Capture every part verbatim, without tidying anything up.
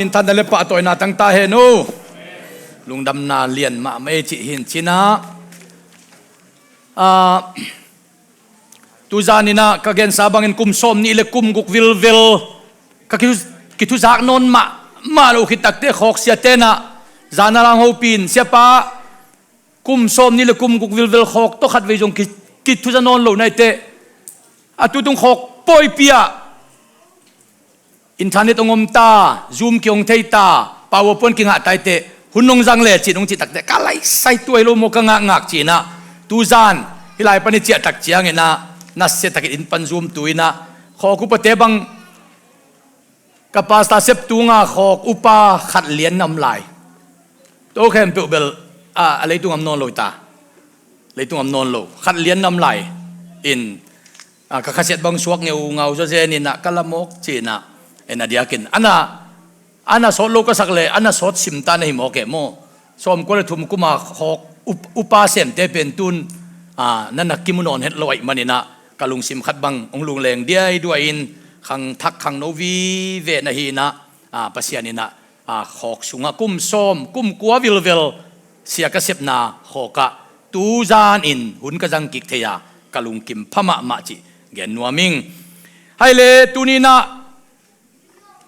Minthanna le pahtawina tangta hen uh. Lungdamna lian mahmah ei cih hi in cin ah, ah, tuzan in ah ka gensa bangin kum sawm nih le kum guk vilvel ka kithu, kithuzak nawn mahmah lo khit takteh khawk siate in ah zan a lang hopih in, siapa, kum sawm nih le kum guk vilvel khawk tawh khatvei zong ki, kithuza nawn lo na hi teh, a tutung khawk pawipi ah internet hong om ta, Zoom kihong thei ta, PowerPoint kingah ta hi teh, hun hong zang le cin hong cih takteh ka laisai tuai lo maw, ka ngakngak ci in ah, tuzan hih lai pan i ciah tak ciangin ah nasia takin inn pan Zoom tu in ah, khawk upate bang, ka pastor sep tunga khawk upa khat lian na om lai. Tua khempeuh bel, ah, a leitung a om nawn lo hi ta. Leitung a om nawn lo. Khat lian na om lai. In, ah, ka khasiat bang suak ngeungau zawzen in ah ka la mawk ci in ah, en a diakin. A na, a na sawt lo ka sak le, a na sawt sim ta na hi mawk e maw. Sawmkua le thum kuma khawk up, upa semte pen tun, ah, na na kimu nawn het lo ahih manin ah, ka lungsim khat bang hong lungleng diaiduai in, khangthak khangno vive na hi in ah, ah, Pasian in ah, ah, khawk sungah kum sawm, kum kua vilvel sia ka sepna khawkah tuzan in hun ka zang kik thei a, ka lungkim pha mahmah cih gen nuam ing. Hai le tuni in ah,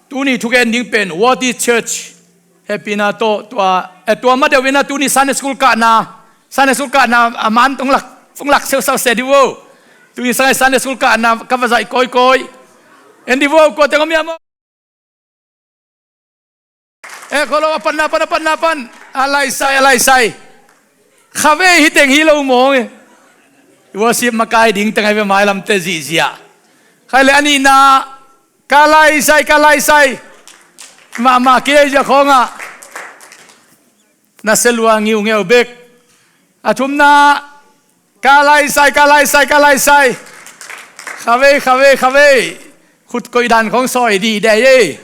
tuni thugen ding pen Wadi Church hehpihna tawh tua, eh, tua ma deuh in ah tuni Sunday School kahna, Sunday School kahna a man tong lak, phung lak seusau se di vo. Tuni sangai Sunday School kahna ka va zaih kawikawi. En di vo, kua teng om hiam aw? Eh, kholo, a panna pan, a panna pan. A laisai, a laisai. Khavei hi teng hi lo mawng e. Worship makai ding teng ai ve, mailamte zihziah. Khai le a nihna, ka laisai, ka laisai. Mahmah kei zia khawngah. Na selua ngiungeu bek. A thumna, ka laisai, ka laisai, ka laisai. Khavei, khavei, khavei. Khut koih dan khawng sawi dih dai ei.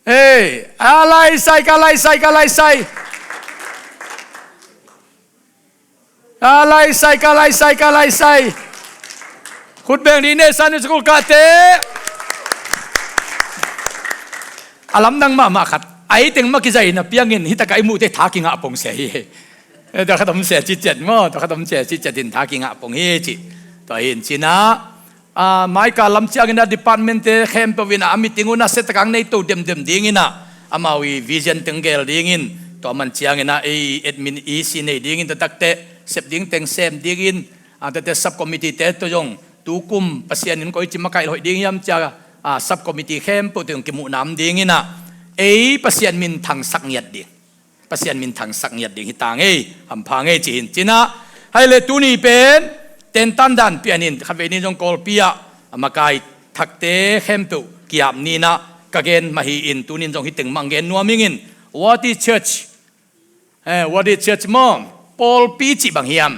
Ei, a laisai, ka laisai, ka laisai. Ka laisai, ka laisai, ka laisai. Khut beng dih nei Sunday School kahte. A lamdang mahmah khat. A ei teng mah kizai na piangin, hi takah i muhte tha kingah pong se hi. Eh, tua khat om se ciciat maw, tua khat om se ciciat in tha kingah pong hi ci. Tua hi in cin ah, ah, maika lam ciangin ah department te khempeuh in ah a meeting uh nasia takah nei to demdem dingin ah, amau i vision teng gel dingin, tua man ciangin ah ei admin E C nei dingin, tua takteh sep ding teng sem dingin, ah, tua takteh subcommittee te tawh zong tukum Pasian in koi ci makaih hoih ding hiam cia, ah, subcommittee khempeuh tawh zong kimuhna om dingin ah, ei Pasian minthangsak ngiat ding. Pasian minthangsak ngiat ding hi ta ngei, hampha ngei ci hi in cin ah. Hai le tuni pen, tentan dan pian in, khatvei ni zong Kawlpi ah, a makai thakte khempeuh ki-ap ni in ah, ka gen mah hi in, tuni in zong hi teng mah gen nuam ing in, Wadi Church, eh, Wadi Church maw, pawlpi cih bang hiam?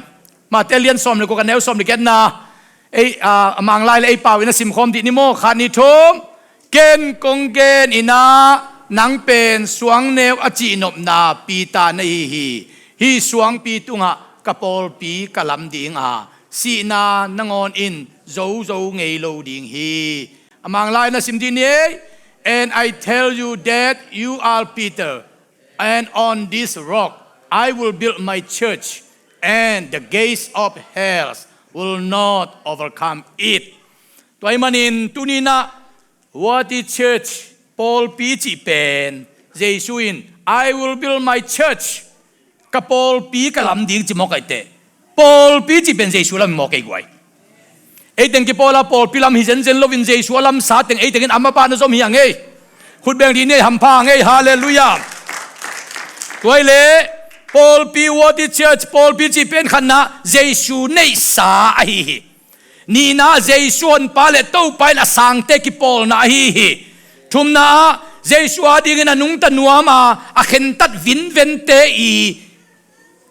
Mate lian sawm le guk a neu sawm le giatna, ei, ah, a Manglai le ei pau in a simkhawm dih ni maw, khat ni thum. Ken kong gen in ah, nang pen suangneu a cihnopna Peter na hi hi. Hih suangpi tungah ka pawlpi ka lam ding a, sihna nangawn in zozo ngei lo ding hi. A Manglai in a sim dih ni ei. And I tell you that you are Peter, and on this rock I will build my church, and the gates of hell will not overcome it. Tua ahih manin tuni in ah Wadi Church pawlpi cih pen, Jesu in, "I will build my church." Ka pawlpi ka lam ding ci mawk ai teh. Pawlpi cih pen Jesu lam mawk ei guai. Ei teng kipawl a pawlpi lam hi zenzen loin Jesu a lamsa teng ei tengin a mapang na zom hi a ngei. Khut beng dih ni ei, hampha ngei, halleluiah. Tua hi leh pawlpi, Wadi Church pawlpi cih pen khatna Jesu neihsa ahi hi. Nihna Jesu honpa le Topa in a sangte kipawlna ahi hi. Thumna ah Jesu adingin a nungta nuam a, a khentat vinvente i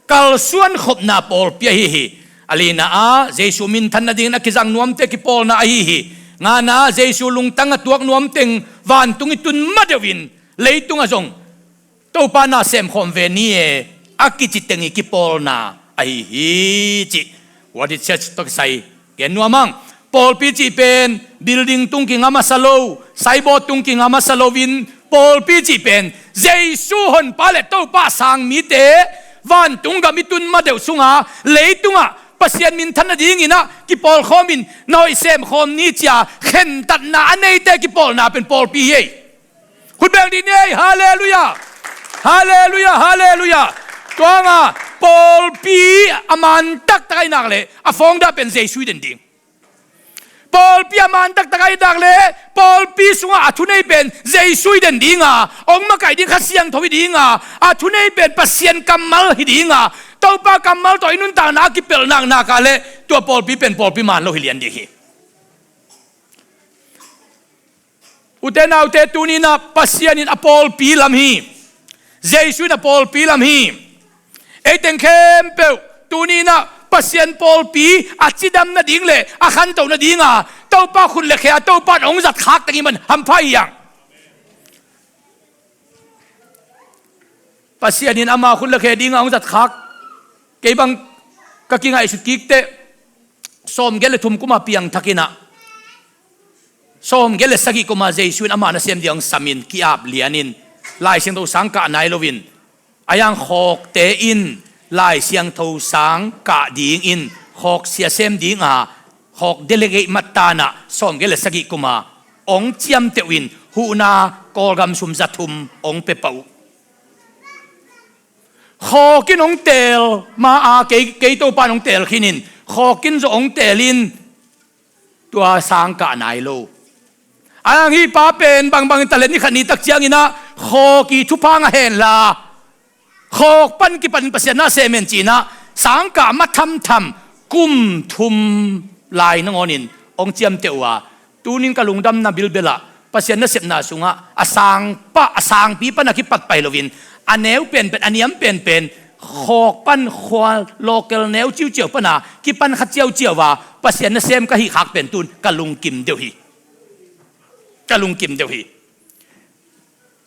kalsuan khopna pawlpi ahi hi. A lina ah Jesu minthan nadingin a kizang nuamte kipawlna ahi hi. Ngana ah Jesu lungtang a tuak nuam teng vantung i tun ma deuhin leitungah zong Topa na semkhawm ve ni e, a kici teng i kipawlna ahi hi cih Wadi Church tawh kisai gen nuam ang. Pawlpi cih pen building tung kinga masa lo, signboard tung kinga masa loin Pawlpi cih pen Jesu honpa le Topa a sang mite, vantung gam i tun ma deuh sunga leitungah Pasian minthan nadingin ah kipawlkhawmin na hoih semkhawm ni cia khentatna a neite kipawlna pen pawlpi hi ei. Khut beng dih ni ei. Halleluiah. Halleluiah, halleluiah. Tuanga pawlpi a man taktak a i nak leh a founder pen Jesu i den ding. Pawlpi a man taktak a i nak leh pawlpi sungah a thunei pen Jesu i den dinga, hong makaih ding Kha Siangtho hi dinga, a thunei pen Pasian kammal hi dinga, Topa kammal tawh i nuntakna a kipelh naknak a leh tua pawlpi pen pawlpi man lo hi lian ding hi. Ute naute, tuni-in ah Pasian in a pawlpi lam hi. Jesu in a pawlpi lam hi. Ei teng khempeuh tuni-in ah Pasian pawlpi a cidam nading le a khantoh nadinga Topa khut le khe a Topa in hong zat khak teng i man hampha hi hang. Pasian in ama khut le khe dinga hong zat khak. Kei bang ka kingaihsut kik teh, sawmgiat le thum kuma piangthak in ah, sawmgiat le sagih kuma Jesu in ama nasem ding hong samin ki-ap lianin, Lai Siangtho sang kah nai loin, a hiang khawkte in Lai Siangtho sang kah dingin khawk sia sem dinga, khawk delegate mat tanah sawmgiat le sagih kuma hong ciamteuh in huhna Kawlgam sum za thum hong pia pah uh. Khawk in hong teel ma a, kei, kei Topa in hong teel khinin, khawk in zawh hong teel in tua sang kah nai lo. A hiang hih pa pen bangbang in talent ni khat ni tak ciangin ah khawk i thupha ngah henla, khawk pan kipan Pasian na sem hen ci-in ah sang kah ma thamtham kum thum lai nangawnin hong ciamteh uh a, tunin ka lungdamna bilbelah Pasian nasepna sungah a sang pah, a sangpi pana kipat pai loin, a neu penpen, a niam penpen, khawk pan khua local neu ciuciau pana kipan kha ciauciau a Pasian nasem ka hih khak pen tun ka lungkim deuh hi. Ka lungkim deuh hi.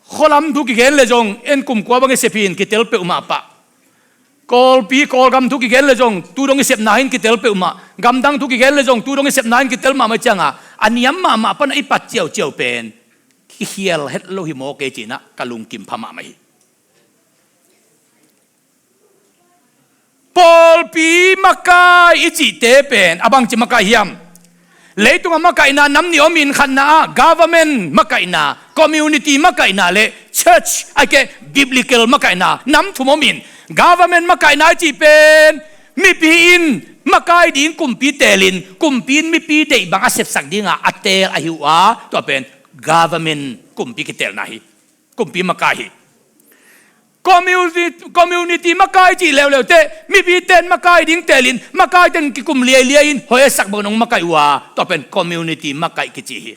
Khualam thu kigen le zong en kum kua bang i sep hi in kitel peuhmah pah. Kawlpi, Kawlgam thu kigen le zong tu dong i sepna in kitel peuhmah. Gamdang thu kigen le zong tu dong i sepna in kitel mahmah cianga, a niam mahmah pana i pat ciauciau pen kikhial het lo hi maw kei ci-in ah ka lungkim pha mahmah hi. Pawlpi makai i cihte pen a bangci makai hiam? Leitungah makaihna nam nih om in, khatna ah government makaihna, community makaihna le church, ahih keh biblical makaihna nam thum om in, government makaihna i cih pen mipi in makai ding kumpi teelin, kumpi in mipi deih bang a sepsak dinga a teel ahi uh a, tua pen government kumpi kiteelna hi. Kumpi makai hi. Community, community makai cih leuleu teh mipite in makai ding teelin, makaite in kikum liailiai in hoih a sak bangin hong makai uh a, tua pen community makai kici hi.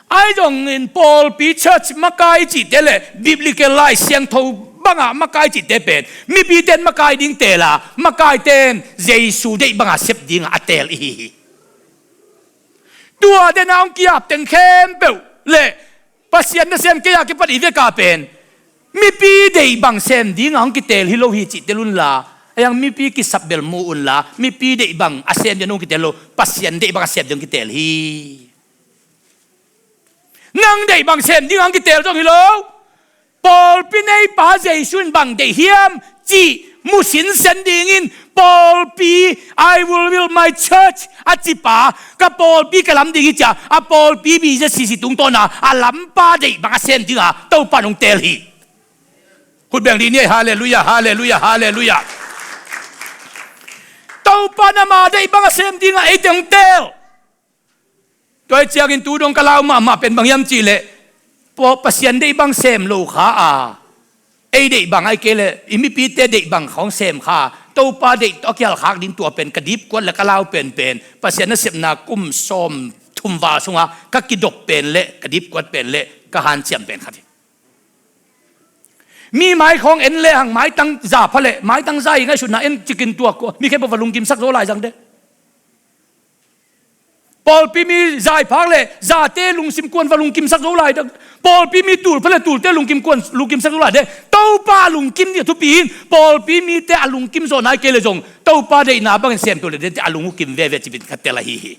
Ahi zongin pawlpi church makai cihte le biblical Lai Siangtho banga makai cihte pen mipite in makai ding teel a, makaite in Jesu deih banga sep dinga a teel ihi hi. Tua dena hong ki-ap teng khempeuh le Pasian nasem kei a kipat i veka pen mipi deih bang sem dinga hong kiteel hi lo hi cih tel unla, a hiang mipi kisap bel mu unla, mipi deih bang a sem ding hong kiteel lo, Pasian deih bang a sem ding hong kiteel hi. Nang deih bang sem dinga hong kiteel zong hi lo. Pawlpi neipa Jesu in bang deih hiam cih mu sinsen dingin pawlpi, "I will build my church," a cipa, "Ka pawlpi ka lam ding hi," cia a pawlpi B Z C C tungtawna a lampa deih bang a sem dinga Topa in hong teel hi. Khut beng dih ni ei. Halleluiah, halleluiah, halleluiah. Topa in ama deih bang a sem dinga eite hong teel. Tua hi ciangin tu dong ka lau mahmah pen bang hiam cihleh, Pasian deih bang sem lo kha a, ei deih bang ahih kei leh i mipite deih bang khawng sem kha, Topa deih tawh a kihalkhak ding tua pen ka dipkuat le ka lau penpen, Pasian nasepna kum sawm thum val sunga ka kidop pen le ka dipkuat pen le ka hanciam pen khat hi. Mi mai khawng en lehang maitang za pha leh, maitang za i ngaihsutna en cikin tua kua mi khempeuh va lungkimsak zo lai zang de. Pawlpi mi zaiphak le zate lungsim kuan va lungkimsak zo lai dang. Pawlpi mi tul pha le tulte lungkim kuan, lungkimsak zo lai de. Topa lungkim ding a thupi in, pawlpi mite a lungkim zawh nai kei le zong Topa deihna bangin sem tuan le dente a lung uh kim veve cih pen ka tel ahi hi.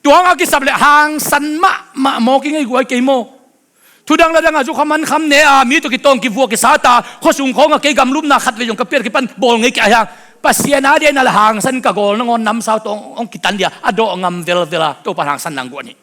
Tuang a kisap le hangsan mahmah maw, kingei guai kei maw? Thudang ladang a zukha mankham ne a, mi tawh kitawng kivuak kisat a, khuasung khawng a kei gamlumna khat vei zong ka piat kipan bawl ngei kei a hiang. Pasian a diaina le hangsan ka gawl nangawn namsau tawh hong kitan dia, a dawh ngam velvel a, Topa hangsan nang guan hi.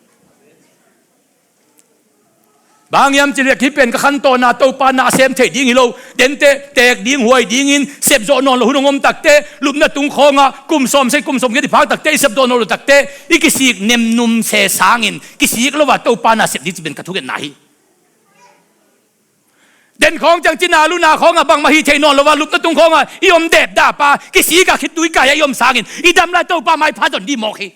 Bang hiam cilek hi pen ka khantawnna Topa na a sem theih ding hi lo. Dente teek ding huai dingin sepzawh nawn lo hun hong om takte, lupna tung khawngah kum sawm sei kum sawm giat i phak takte, i sepzawh nawn lo takte, i kisik nemnum se sangin kisik lo a Topa na sep ding ci pen ka thungetna hi. Den khawng ciang cina luna khawngah bangmah hi thei nawn lo a lupna tung khawngah i om depdap a kisik a khitui kai a i om sangin i dam lai Topa maipha zon dih mawk hi.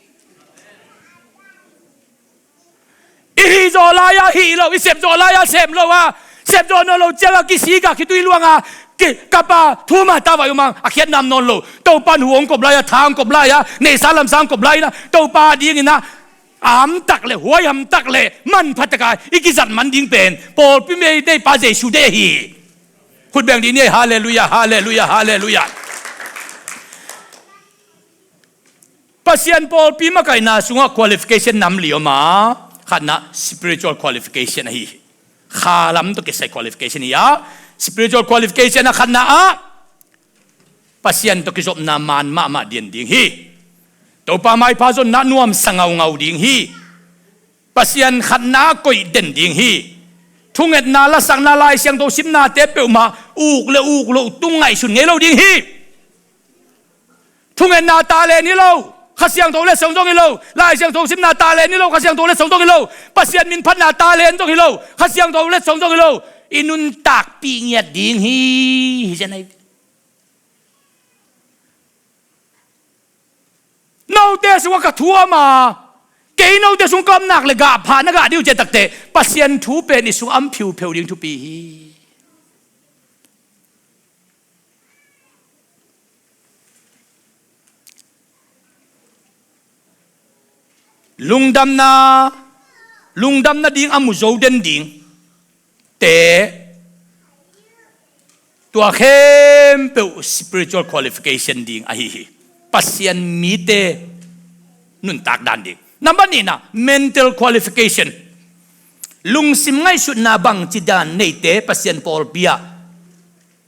I hih zawh lai-a hih lo, i sep zawh lai-a sem lo a, sep zawh nawn lo ciangah kisik a khitui luang a, ki, kap a, thum a, tavai um a, a khiat nam nawn lo. Topa in hu hong kop lai-a, tha hong kop lai-a, neihsa lamsa hong kop lai-in ah, Topa dingin ah, a hamtak le, huai hamtak le, manpha tak a i kizat man ding pen pawlpi mei neipa Jesu deih hi. Khut beng dih ni ei, halleluiah, halleluiah, halleluiah. Pasian pawlpi makaihna sungah qualification nam li om a, khatna spiritual qualification ahi hi. Kha lam tawh kisai qualification hi a, spiritual qualification a khatna ah Pasian tawh kizopna man mahmah dian ding hi. Topa maipha zonna nuamsa ngaungau ding hi. Pasian khatna koih den ding hi. Thungetna, lasakna, Lai Siangtho simnate peuhmah uk le uk loh tung ngaihsun ngei lo ding hi. Thungetna talent hi lo, Kha Siangtho letsong zong hi lo. Lai Siangtho simna talent hi lo, Kha Siangtho letsong zong hi lo. Pasian min phatna talent zong hi lo, Kha Siangtho letsong zong hi lo. I nuntakpih ngiat ding hi. Hi zen ahi. Note sungah ka thuam a, kei note sung ka omnak le gah pha na gah ding uh ciah takte, Pasian thu pen i sung a om phiupheu ding thupi hi. Lungdamna, lungdamna ding a mu zo den ding te, tua khempeuh spiritual qualification ding ahi hi. Pasian mite nuntak dan ding. Number nihna, mental qualification. Lungsim ngaihsutna bangci dan neite Pasian pawlpi ah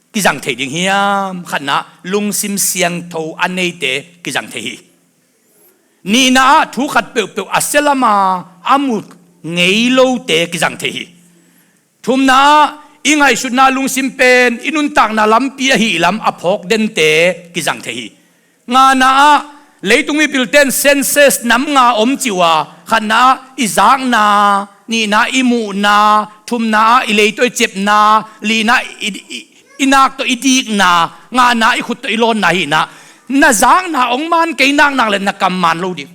kizang thei ding hiam? Khatna, lungsim siangtho a neite kizang thei hi. Nihna ah thu khat peuhpeuh a sia lam a a mu ngei lote kizang thei hi. Thumna ah i ngaihsutna lungsim pen i nuntakna lampi ahih lam a phawk dente kizang thei hi. Ngana ah leitung mipilten census nam nga om ci uh a, khatna ah i zakna, nihna i muhna, thumna ah i lei tawh i cepna, lina i, i, i nak tawh i dikna, ngana i khut tawh i lawnna hihna. Na zakna hong man kei naknak le na kam man lo ding.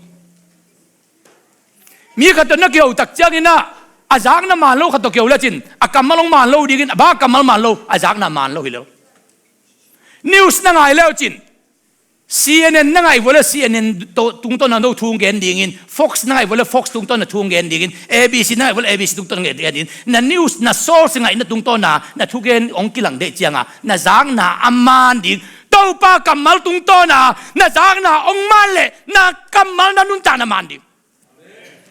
Mi khat tawh na kiho tak ciangin ah a zakna man lo khat tawh kiho lecin a kammal hong man lo dingin, a bang a kammal man lo, a zakna man lo hi lo. News na ngai lecin C N N na ngaih vua le C N N tungtawn a no thu hong gen dingin, Fox na ngaih vua le Fox tungtawn a thu hong gen dingin, A B C na ngaih vua le A B C tungtawn a gen dingin, na news, na source ngaihna tungtawn a na thugen hong kilang deih cianga na zakna a man ding. Topa kammal tungtawn a na zakna hong man le na kammal na nuntakna man ding.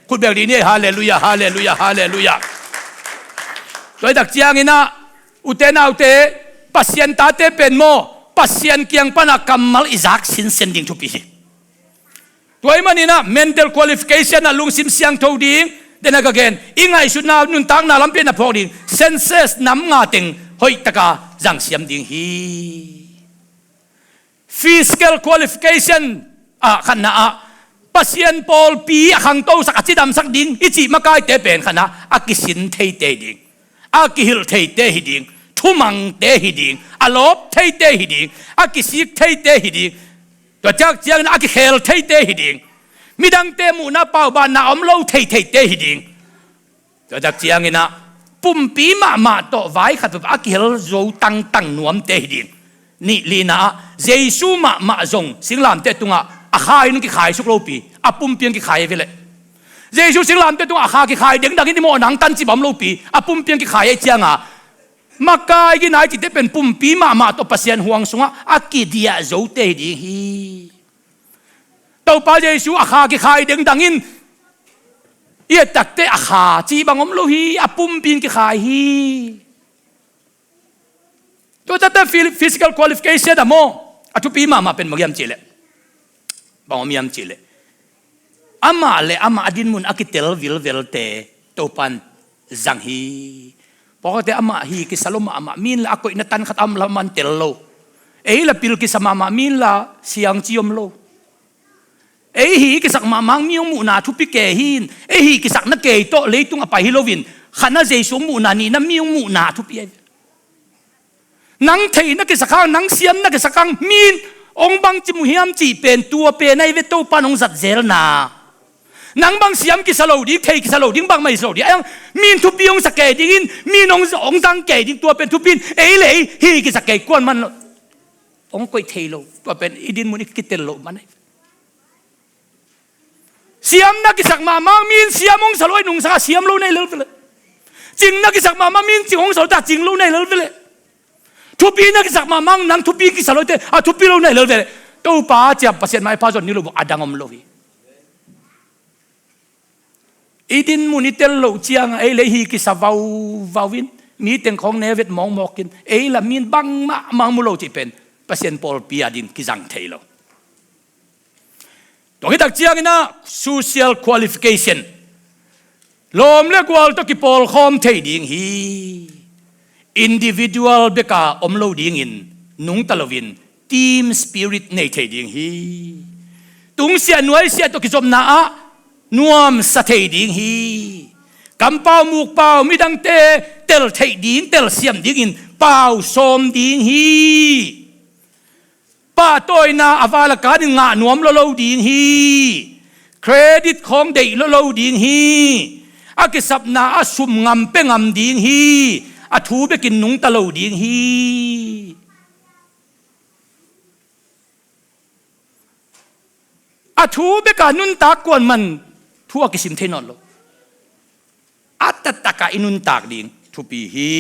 Khut beng dih ni ei, halleluiah, halleluiah, halleluiah. Tua hi tak ciangin ah ute naute, Pasian tate pen maw, Pasian kiang pana kammal i zak sinsen ding thupi hi. Tua ahih manin ah mental qualification ah lungsim siangtho ding, den a ka gen, i ngaihsutna nuntakna lampi ah na phawk ding, census nam nga teng hoih taka zangsiam ding hi. Physical qualification ah khatna ah Pasian pawlpi a khangtosak, a cidamsak ding i cih makaite pen khatna a kisin theite hi ding, a kihilh theite hi ding, thumangte hi ding, a lawp theite hi ding, a kisik theite hi ding. Tua ciak ciangin a kikhel theite hi ding. Midangte muhna paubanna a om lo thei theite hi ding. Tua tak ciangin ah pumpi mahmah tawh vai khat a kihel zo tangtang nuamte hi ding. Nih, lina ah Jesu mahmah zong singlamteh tungah a kha in kikhai suk lopi, a pumpi in kikhai a hi leh. Jesu singlamteh tungah a kha kikhai dengdang in i mawhna hong tancip a om lopi, a pumpi in kikhai a hi cianga makai ginai cihte pen pumpi mahmah tawh Pasian huang sungah a kidiah zote hi ding hi. Topa Jesu a kha kikhai dengdang in I et takte a kha cih bang om lo hi, a pumpi in kikhai hi. Tua takte phy-, physical qualification a maw, a thupi mahmah pen bang hiam cihleh, bang om hiam cihleh, amah le amah a dinmun a kitel vilvelte Topan zang hi. Pawlkhatte amah hi kisa lo mahmah, mi in la a koihna tan khat a om la man tel lo. Ei la pil kisa mahmah, mi in la siang ci om lo. Ei hi kisak mahmah, mi hong muhna thupi kei hi in. Ei hi kisakna kei tawh leitung a pai hi loin, khatna Jesu hong muhna, nihna mi hong muhna thupi ahi ve. Nang theihna kisak hang, nang siamna kisak hang, mi in hong bangci mu hiam cih pen tua pen ahi ve, Topan hong zat zelna. Nang bang siam kisa lo ding, thei kisa lo ding, bangmah hi lo ding. Ahi hang mi in thupi hong sa kei ding in, mi in hong, hong zang kei ding, tua pen thupi in. Ei le ei hi kisak kei kuaman lo, hong koih thei lo. Tua pen i dinmun i kitel loh man ahi. Siamna kisak mahmah, mi in siam hong sa lo a, nungsak a siam lo na hi lel vele. Cingna kisak mahmah, mi in cing hong sa lo a, cing lo na hi lel vele. Thupina kisak mahmah, nang thupi kisa lo te a, thupi lo na hi lel vele. Topa ciang Pasian mai pha zon ni lo, a dang om lo hi. I dinmun i tel loh ciangah ei le ei hi kisa vauvau in, mi teng khawng ne vet mawkmawk in, ei la mi in bangmah mang mu lo cih pen Pasian pawlpi a din kizang thei lo. Tua khit tak ciangin ah social qualification, lawm le gual tawh kipawlkhawm thei ding hi. Individual beka om lo dingin nungta loin team spirit nei thei ding hi. Tungsiah nuaisiah tawh kizopna ah nuamsa thei ding hi. Kampau mukpau midangte tel theih ding, telsiam dingin pau sawm ding hi. Pahtawina a val a kanin ngah nuam lua lo ding hi. Credit khawng deih lua lo ding hi. A kisapna ah sum ngam pia ngam ding hi. A thu bekin nungta lo ding hi. A thu beka nuntak kuaman thu a kisim thei nawn lo. A taktak a i nuntak ding thupi hi.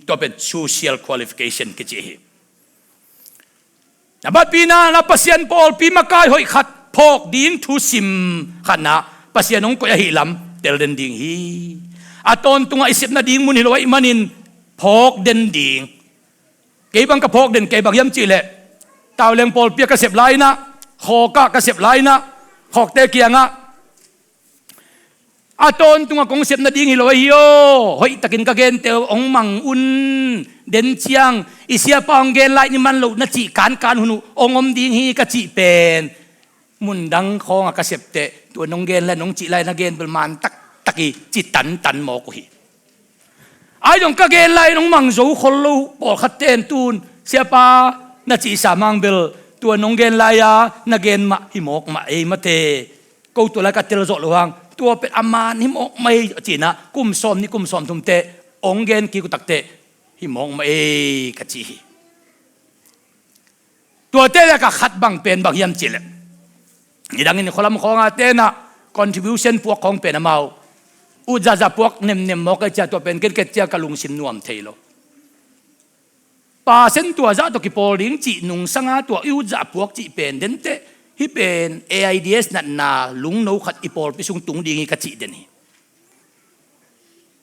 Tua pen social qualification kici hi. Na batpihna na Pasian pawlpi makai hoih khat phawk ding thusim khatna Pasian hong koih ahih lam tel den ding hi. A tawntungah i sep nading mun hi lo ahih manin phawk den ding. Kei bang ka phawk den, kei bang hiam cihleh, Tauleng pawlpi ah ka sep lai-in ah, Khawk ah ka sep lai-in ah, Khawkte kiangah, a tawntungah kong sep nading hi lo ahi aw, hoihtakin ka gente uh hong mang un. Den ciang i siapa hong gen lai ni man loh na cih kankan hun uh hong om ding hi ka cih pen, mundang khawngah ka sep teh, tua nong gen lai, nong cih lai na gen bel man taktak hi, ci tantan mawk uh hi. Ahi zong ka gen lai nong mang zo khol lo uh, pawlkhatte in tun, siapa na cihsa mang bel, tua nong gen lai-a na gen mah hi mawk mah ei mate. Ko tua lai ka tel zawh loh hang, tua pen a man hi mawk mah ei, ci-in ah kum sawm nih kum sawm thum teh hong gen kik uh tak teh, hi mawk mah ei ka ci hi. Tuate lak ah khat bang pen bang hiam cihleh, nidangin khualam khawng a tenah contribution puak khawng pen amau utzahzah puak nemnem mawk ei cia, tua pen ken ket cia ka lungsim nuam thei lo. Percent tuazah tawh kipawl ding cih nungsanga tua i utzah puak cih pen den teh, hih pen AIDS natna lungno khat i pawlpi sung tung ding hi ka cih den hi.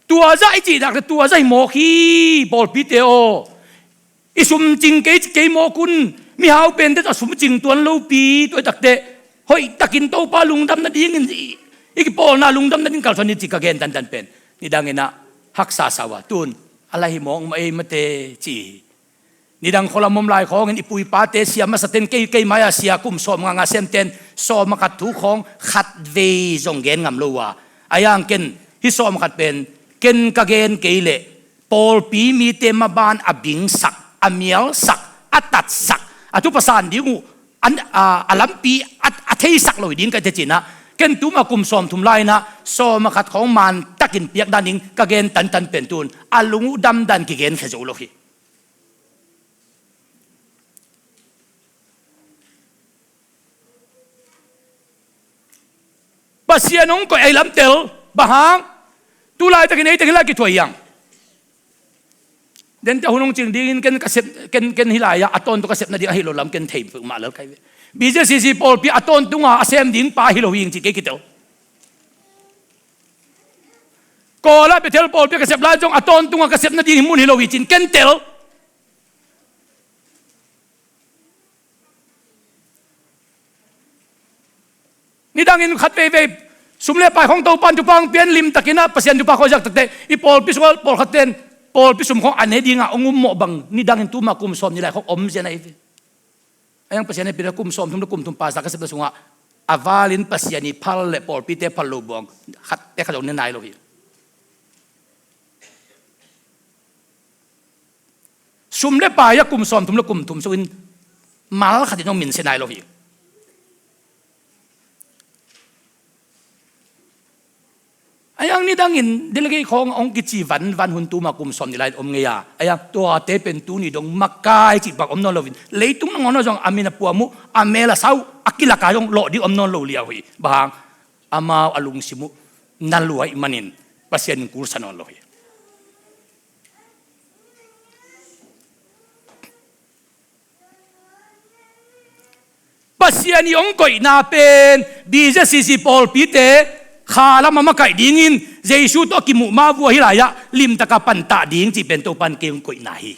Tuazah i cih dak teh tuazah hi mawk hi, pawlpite aw. I sumcing kei, kei mawk un, mihau pente tawh sumcing tuan lopi, tua i tak teh hoihtakin Topa lungdam nadingin i, i kipawlna lungdam nading kalsuan ni cih ka gen tantan pen, nidangin ah haksa sa uh a, tun a lai hi mawk mah ei mate ci hi. Nidang khualam om lai khawngin i pu i pate sia masaten kei, kei mai-a sia kum sawm nganga semten sawm a khat thu khawng khatvei zong gen ngam lo uh a, a yang ken hih sawm a khat pen ken ka gen kei leh pawlpi mite maban a bingsak, a mialsak, a tatsak, a thupha san ding uh, an, a, a lampi a, a theisak lo hi ding ka teh ci-in ah, ken tuma kum sawm thum lai-in ah sawm a khat khawng mantakin piak dan ding ka gen tantan pen tun a lung uh damdan kigenkhia zo lo hi. Pasian hong koih ei lamtel, bang hang? Tu laitakin ei teng hi lai kithuah hi hang. Dente hun hong cing dingin ken ka sep, ken, ken hi lai-ah a tawntung ka sep nading ahi lo lam ken thei mah lel ka hi ve. BJCC pawlpi a tawntunga a sem ding pa hi lo hi ing ci kei kitel. Kawl ah Bethel pawlpi ka sep lai zong a tawntung a ka sep nading hi mun hi lo hi ci-in ken tel. Nidangin khat veivei sum le pai khawng Topa'n thupha hong pia in, limtakin ah Pasian thupha khawng ziak takte i pawlpi sungah pawlkhat ten pawlpi sum khawng a ne dingah hong um mawh bang nidangin tuma kum sawm nih lai khawng om zen ahi ve. Ahi hang Pasian hehpihna kum sawm thum le kum thum pastor ka sepna sungah a valin Pasian i phal le pawlpite phal lo buang khat te khat zong ne nai lo hi. Sum le pai a kum sawm thum le kum thum sungin mal khat in hong minsia nai lo hi. Ahi hang nidangin delegate khawng hong kici vanvan hun tuma kum sawm nih lai-in om ngei a. Ahi hang tuate pen tuni dong makai cih bang om nawn loin leitung nangawn ah zong a min a puam uh, a mel a sa uh, a kilak a zong lawh ding om nawn lo liau hi. Bang hang amau a lungsim uh na lua ahih manin Pasian in kulsa nawn lo hi. Pasian i hong koihna pen B Z C C pawlpite kha lam a makaih dingin Jesu tawh a kimuh ma vua hi lai-ah limtaka pantah ding cih pen Topa'n kei hong koihna hi.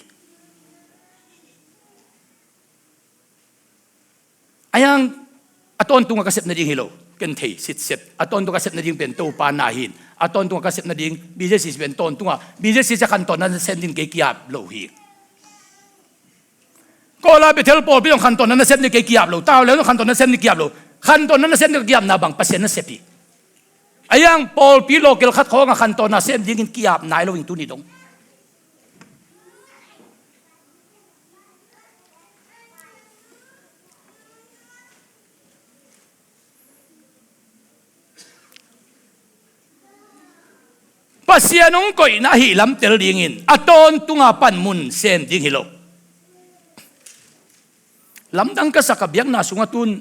Ahi hang a tawntung a ka sep nading hi lo, ken thei sitset. A tawntung a ka sep nading pen Topa na hi-in a tawntung a ka sep nading B Z C C pen tawntung a B Z C C a khantawn na sem ding kei ki-ap lo hi. Kawl ah Bethel pawlpi zong khantawn na sem ding kei ki-ap lo. Tau le zong khantawn na sem ding ki-ap lo. Khantawn na sem ding ki-apna bang Pasian na sep hi. Ahi hang pawlpi local khat khawng a khantawn na sem dingin ki-ap nai lo in tuni dong. Pasian hong koihna ahih lam tel dingin a tawntunga panmun sem ding hi lo. Lamdang ka sak a biakna sungah tun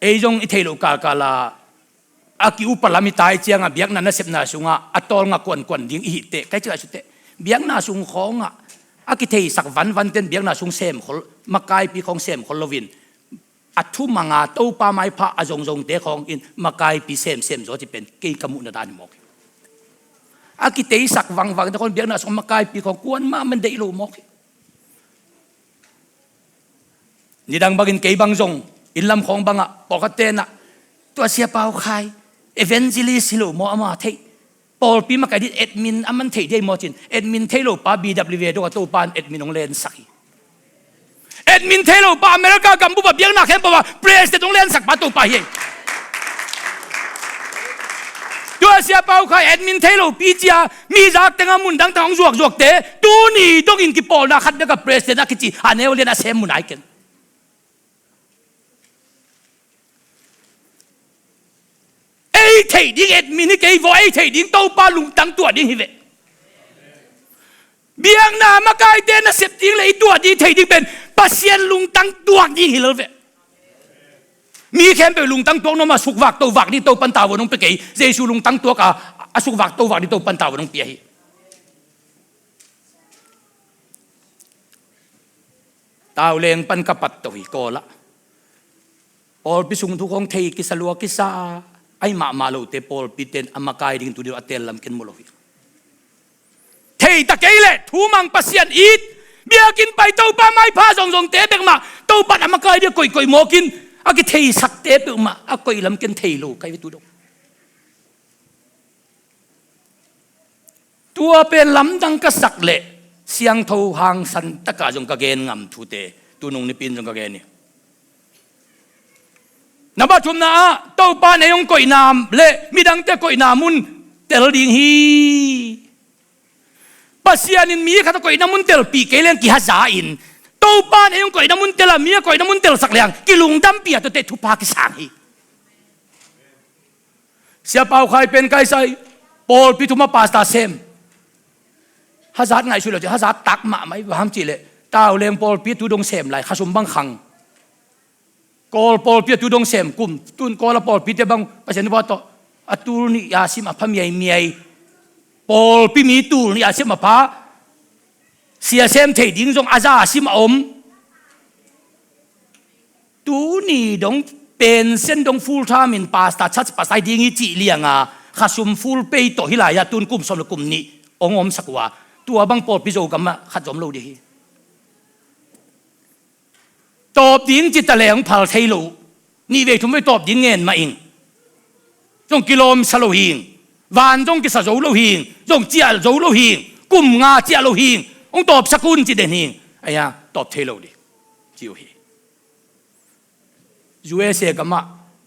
ei zong i theih loh kalkal a a ki-upa lam i tai ciangah biakna nasepna sungah a tawlnga kuankuan ding i hih teh kai cih lai suteh biakna sung khawngah a kitheisak vanvan ten biakna sung semkhol, makaipi khawng semkhol loin a thumanga Topa maipha a zongzongte khawngin makaipi semsem zaw ci pen kei ka muhna dan hi mawk hi. A kitheisak vangvangte khawng biakna sung makaipi khawng kuan mahmah deih lo mawk hi. Nidang bangin kei bang zong inn lam khawng bangah pawlkhat tenah tua Sia Pau Khai evangelist hi lo maw, ama theih pawlpi makaih ding admin a man theih dei maw cin admin thei lo pa B W A dongah Topa in admin hong lensak hi. Admin thei lo pa America gambup a biakna khempeuh a president hong lensak pa Topa hi. Tua Sia Pau Khai admin thei lo pi cia mi zak tengah mun dangteng hong zuakzuakte tuni dongin kipawlna khat bek a president a kici a neu lian a sem mun ai ken. Ei theih ding admin hi kei vaw, ei theih ding Topa lungtang tuah ding hi ve. Biakna makaite nasep ding le i tuah ding theih ding pen Pasian lungtang tuak ding hi lo ve. Mi khempeuh lungtang tuak nuam a sukvak tovak ding Topan tavuan hong pia kei. Jesu lungtang tuak a a sukvak tovak ding Topan tavuan hong pia hi. Tauleng pan ka pat to hi Kawlah. Pawlpi sung thu khawng thei kisa lua kisa a, ahi mahmah lote pawlpi ten a makai ding tu deuh a tel lam ken mu lo hi. Thei ta kei leh thu mang Pasian it, biakinn pai Topa maipha zongzongte bekmah Topan a makai ding a koihkoih mawkin a kitheisakte peuhmah a koih lam ken thei lo kai ve tu deuh. Tua pen lamdang ka sak leh siangtho hangsan taka zong ka gen ngam thute tunung nipin zong ka gen hi. Namba thumna ah Topa in ei hong koihna le midangte koihna mun tel ding hi. Pasian in mi khat a koihna mun telpih kei leng kihaza in Topa in ei hong koihna mun tel a mi a koihna mun telsak leng kilungdampih a tuate thupha kisang hi. Sia Pau Khai pen kaisai pawlpi thuma pasta sem. Hazat ngaihsut lo ci hazat tak mahmah i vaham cihleh tauleng pawlpi tu dong sem lai khasum bang khang. Kawl pawlpi a tu dong sem kum tun Kawl a pawlpite bang Pasian thupha tawh a tul nih a sim a pha miaimiai. Pawlpi mi tul nih a sim a pha sia sem thei ding zong a za a sim a om. Tuni dong pension dong full time in pasta church pastor ding i cih lianga Khasum full pay tawh hih lai-ah tun kum sawm le kum nih hong omsak uh a, tua bang pawlpi Zogam ah khat zong om lo ding hi. Tawp ding ci ta leng phal thei lo uh. Nih vei thum vei tawp ding ngen mah ing. Zong kilawmsa lo hing. Van zong kisa zo lo hing. Zong ciah zo lo hing. Kum nga ciah lo hing. Hong tawpsak un ci den hing. Aia, tawp thei lo ding ci uh hi. U S A gam ah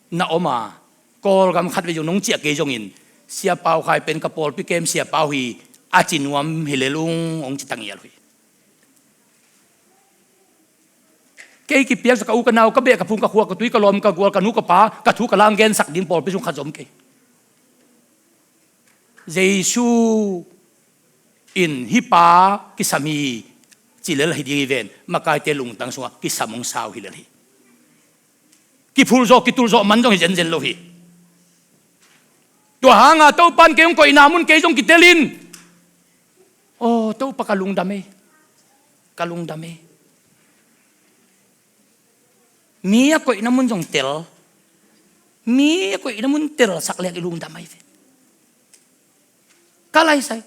na om a, Kawlgam khat vei zong nong ciah kei zongin, Sia Pau Khai pen ka pawlpi kem Sia Pau hi, a ci nuam hi lel ung, hong ci ta ngial uh hi. Kei kipiak sa ka u ka nau, ka beh ka phung, ka khua ka tui, ka lawm ka gual, ka nu ka pa, ka thu ka la hong gensak ding pawlpi sung khat zong om kei. Jesu in hih pa kisam hi ci lel hi ding hi ven, makaite lungtang sungah kisam hong sa uh hi lel hi. Kiphulzawh kitulzawh man zong hi zenzen lo hi. Tua hanga Topan kei hong koihna mun kei zong kitel in. Aw Topa, ka lungdam ei. Ka lungdam ei. Mi a koihna mun zong tel. Mi a koihna mun telsak leng i lungdam ahi ve. Ka laisai.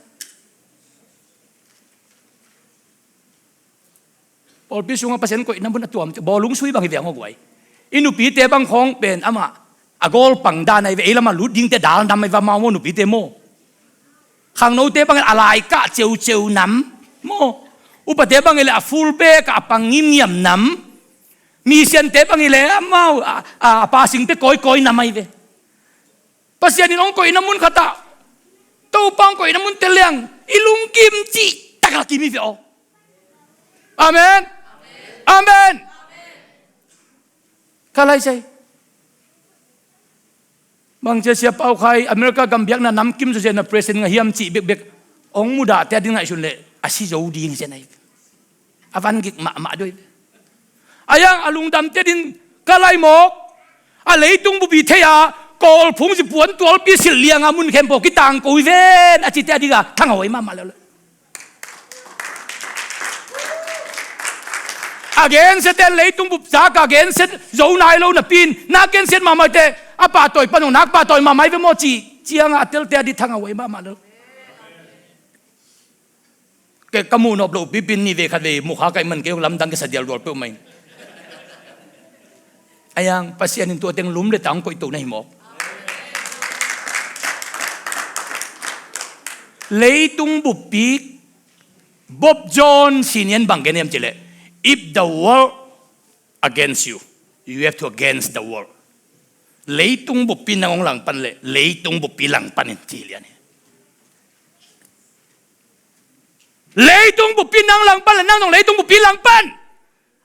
Pawlpi sungah Pasian koihna mun a tuam, bawlung sui bang hi ve ang aw guai. I nupite bang khawng pen amah a gawlpang dan ahi ve, ei lamah lut dingte dal nam ahi ve, amau maw, nupite maw. Khangnote bang a laikah ceuceu nam maw. Upate bang i le a full bag a pang ngimngiam nam. Misiante bang i le amau a, a, a pasingte kawikawi nam ahi ve. Pasian in hong koihna mun khatah Topa hong koihna mun tel leng i lungkim cih tak a kim hi ve aw. Amen. Amen. Ka laisai. Bangcia Sia Pau Khai America gam biakna namkim zawzen a president ngah hiam cih bekbek hong mudahte a din ngaihsun leh a si zo ding hi zen ahi. A van gik mahmah doi. Ahi hang a lungdamte din ka lai mawk. A leitung bupi thei-a kawlphung zipuan tualpi silh lianga mun khempeuh kitangko hi ven a cite a dinga thanghuai mahmah lel. A gensiaten leitung bup zaka gensiat zo nai lo napi-in nak gensiat mahmahte a pahtawi pan hong nak pahtawi mahmah hi ve maw cih cianga a telte a di thanghuai mahmah lel. Kei ka muh nop loh pipi in nih vei khat vei mukha kaih man kei hong lamdang kisa dialdual peuhmah in. Ahi hang Pasian in tua teng lum le tang koihto na hi mawk. Leitung buppi Bob Jones in bang gen hiam cih leh, if the world against you, you have to against the world. Leitung buppi nang hong langpan leh leitung buppi langpan in ci lian hi. Leitung buppi nang langpan leh nang zong leitung buppi langpan.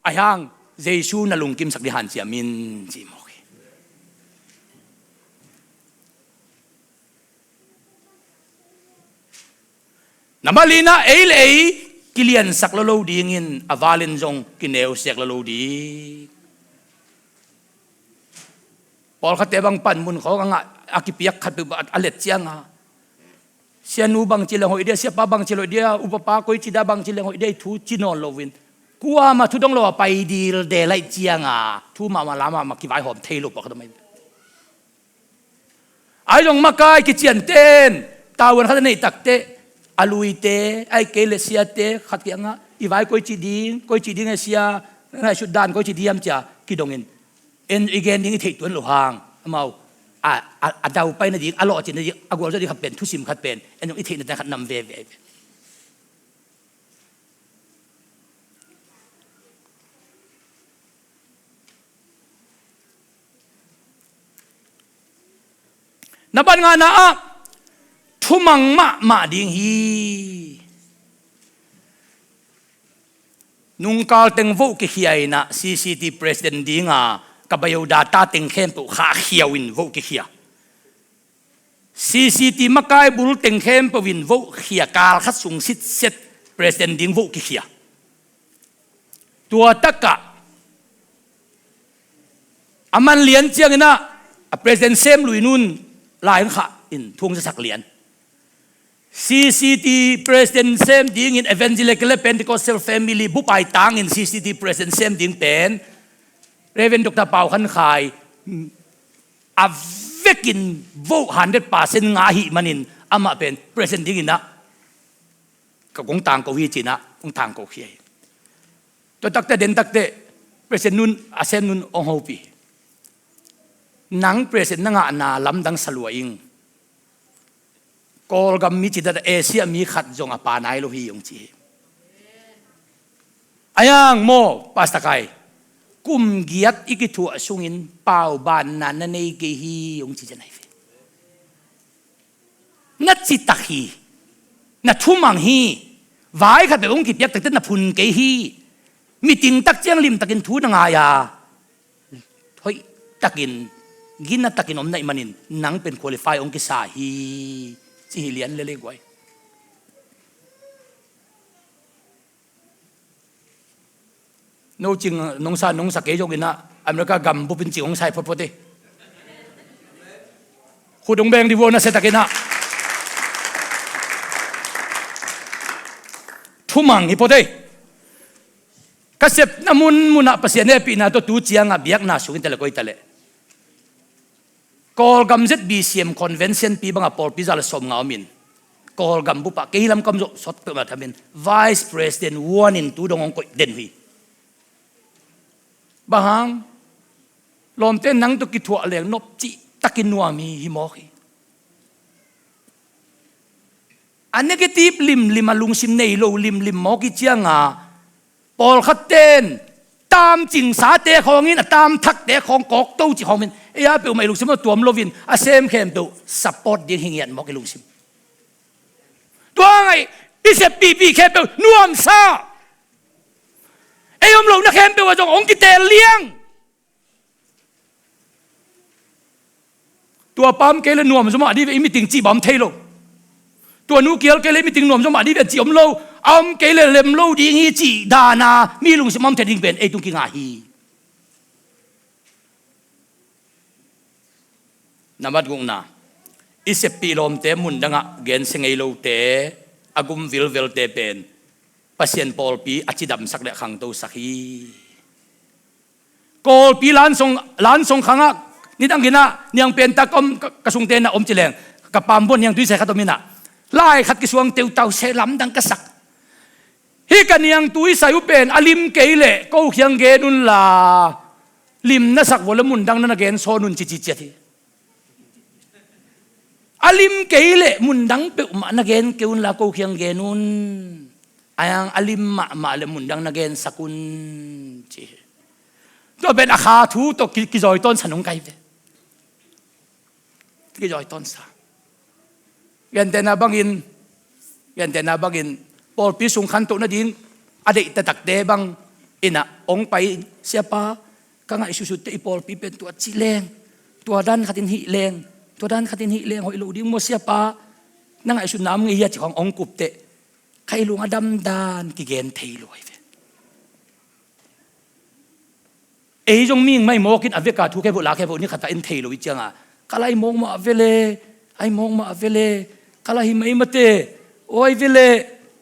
Ahi hang Jesu na lungkimsak ding hanciam in ci mawk hi. Namah lina ei le ei kiliansak lo lo dingin a valin zong kineusiak lo lo ding. Pawlkhatte bang panmun khawng a ngah a kipiak khat peuh a let cianga sianu bangci leng hoih dia, siapa bangci leng hoih dia, upapa koici dia bangci leng hoih dia i thu ci nawn loin kuamah thu dong lo a pai dil de laih cianga thu mahmah la mahmah kivaihawm thei lo pawlkhat om ahi. Ahi zong makai kicianten tavuan khat a neih takteh a luite ahi kei le siate khat kiangah i vai koici ding, koici ding e sia, ngaihsut dan koici ding hiam cia kidongin en i gen ding i theih tuan lo hang amau a, a, a daupai nading a lawhcin nading a gualzawh ding khat pen thusim khat pen en zong i theih nading khat nam veve. Na ban ngana ah thumang mahmah ding hi. Nungkal teng vote kikhia inah C C T president dinga ka biodata teng khempeuh khahkhia uh in vote kikhia. C C T makai bul teng khempeuh in vote khia, kal khat sung sitset president ding vote kikhia. Tua takah a man lian cianginah a president sem lui nun lai khah in thung zasak lian. C C T president sem dingin evangelical le Pentecostal family bupai tangin C C T president sem ding pen Reverend Doctor Pau Khan Khai a vekin vote hundred percent ngah ahih manin amah pen president dingin ah ka kong tangko hi ci-in ah kong tangko hi. Tua takte den takte president nun, a sem nun hong hopih. Nang president na ngahna lamdang sa lua ing. Kawlgam mi cih dan Asia mi khat zong a pa nai lo hi hong ci hi. Ayang maw, Pastor Khai, kum giat i kithuah sungin paubanna na nei kei hi hong ci cian ahi ve. Na citak hi, na thumang hi, vai khat bek hong kipiak takte na phun kei hi. Meeting tak ciang limtakin thu na ngai a, hoih takin, gina takin om na hih manin nang pen qualify hong kisa hi, ci hi lian lel ei guai. No cing nong sa, nong sa kei zongin ah America gam bupin cing hong sa hi photphot ei. Khut hong beng dih vua, na sia takin ah. Thumang hi phot ei. Ka sepna munmun ah Pasian hehpihna tawh tu ciangah biakna sungin ta leh koi ta leh, Kawlgam Z B C M convention pi bangah pawlpi za le sawmnga om in, Kawlgam bupah kei lam kam zawh sawt peuhmah thamin vice president one in tu dong hong koih den uh hi. Bang hang? Lawmte nang tawh kithuah leng nop cih takin nuam hi, hi mawk hi. A negative limlim, a lungsim nei lo limlim mawk hi cianga, pawlkhat ten tam cingsate khawngin, a tam thakte khawng kawkto cih khawngin, ei a peuhmah i lungsim a tuam loin a sem khempeuh support ding hi ngiat mawk i lungsim. Tua ngaih i seppihpih khempeuh nuamsa, ei om lohna khempeuh ah zong hong kitel liang. Tua pa om kei le nuam zaw mah dih ve, i meeting cih bang om thei lo. Tua nu kial kei le i meeting nuam zaw mah dih ve cih om lo. A om kei le lem lo ding hi cih dana mi lungsim om thei ding pen ei tung kingah hi. Nambat gukna, i seppih lawmte mundangah gensia ngei lote, a gum vilvelte pen Pasian pawlpi a cidamsak le a khangtosak hi. Kawlpi Lansong, Lansong khangah nidang kinah niangpen tak om ka, ka sungte na om ci leng, ka pambuan niangtui sai khat om inah, lai khat kisuang teutau se lamdang ka sak. Hih ka niangtui sai uh pen a lim kei leh ko khiang gen unla, lim na sak vua le mundang na na gen sawn un, cici ciat hi. A lim kei leh mundang peuhmah na gen kei unla ko khiang gen un. Ayang a lim mahmah le mundang na gensak un, ci hi. Tua pen a kha thu tawh ki, kizawi tawnsa nong kai ve. Kizawi tawnsa. Gentehna bangin, gentehna bangin pawlpi sung khantoh nading a deih taktakte bang inah hong pai, siapa, ka ngaihsutsutte i pawlpi pen tua ci leng, tua dan khatin hih leng, tua dan khatin hih leng hoih lo ding maw siapa, na ngaihsutna om ngei hia ci khawng hong kupteh, kha i lung a damdan kigen thei lo ahi ve. Ei zong mihing mah i mawkin a veka thu khe voh la khe voh ni khatah in thei lo i cianga, ka lai mawk mah vele, ai mawk mah vele, ka lai hi mah ei mate, oi vele,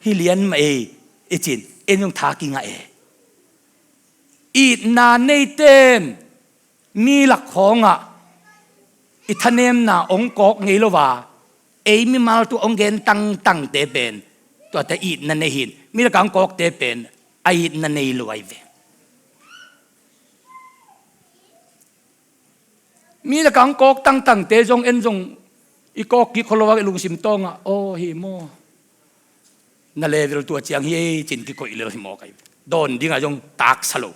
hi lian mah ei, i cin, en zong tha kingah e. Itna neiten mi lak khawngah i thanemna hong kawk ngei lo a, ei mimal tuah hong gen tangtangte pen tuate itna nei hin, mi lakah hong kawkte pen a itna nei lo ahi ve. Mi lakah hong kawk tangtangte zong en zong i kawk kik kholo a i lungsim tawngah, aw hi maw, na level tua ciang hi ei cin kikoih lel hi mawk ahi ve. Dawn dingah zong taksa lo.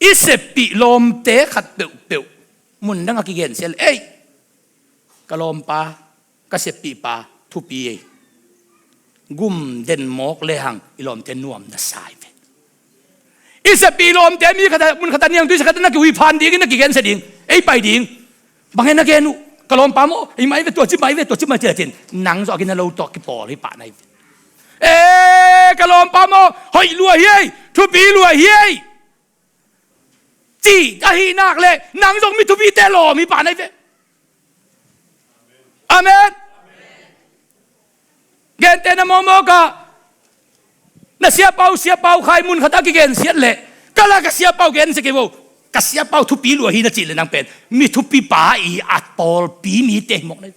I seppih lawmte khat peuhpeuh mundang a kigensia le, ei, ka lawmpa, ka seppihpa, thupi ei. Gum den mawk lehang i lawmte nuam na sa hi ve. I seppih lawmte mi khatah, mun khatah niangtui sa khatah na kihuiphan dingin na kigensia ding, ei pai ding. Bang e na gen uh, ka lawmpa maw, ei mai ve, tua ci mai ve, tua ci mai ci le cin, nang zawh a gina lo tawh kipawl hi pah na hi ve. E, ka lawmpa maw, hoih lua hi ei, thupi lua hi ei, ci ahi nak le nang zong mi thupite lawm hi pah na hi ve. Amen. Gentehna mawkmawk ah, na siapa uh, siapa uh khai mun khatah a kigensiat leh, ka la ka siapa uh gensia kei vo. Ka siapa uh thupi lua hi na cih le nang pen mi thupi pa i at pawlpi mite hi mawk na hi.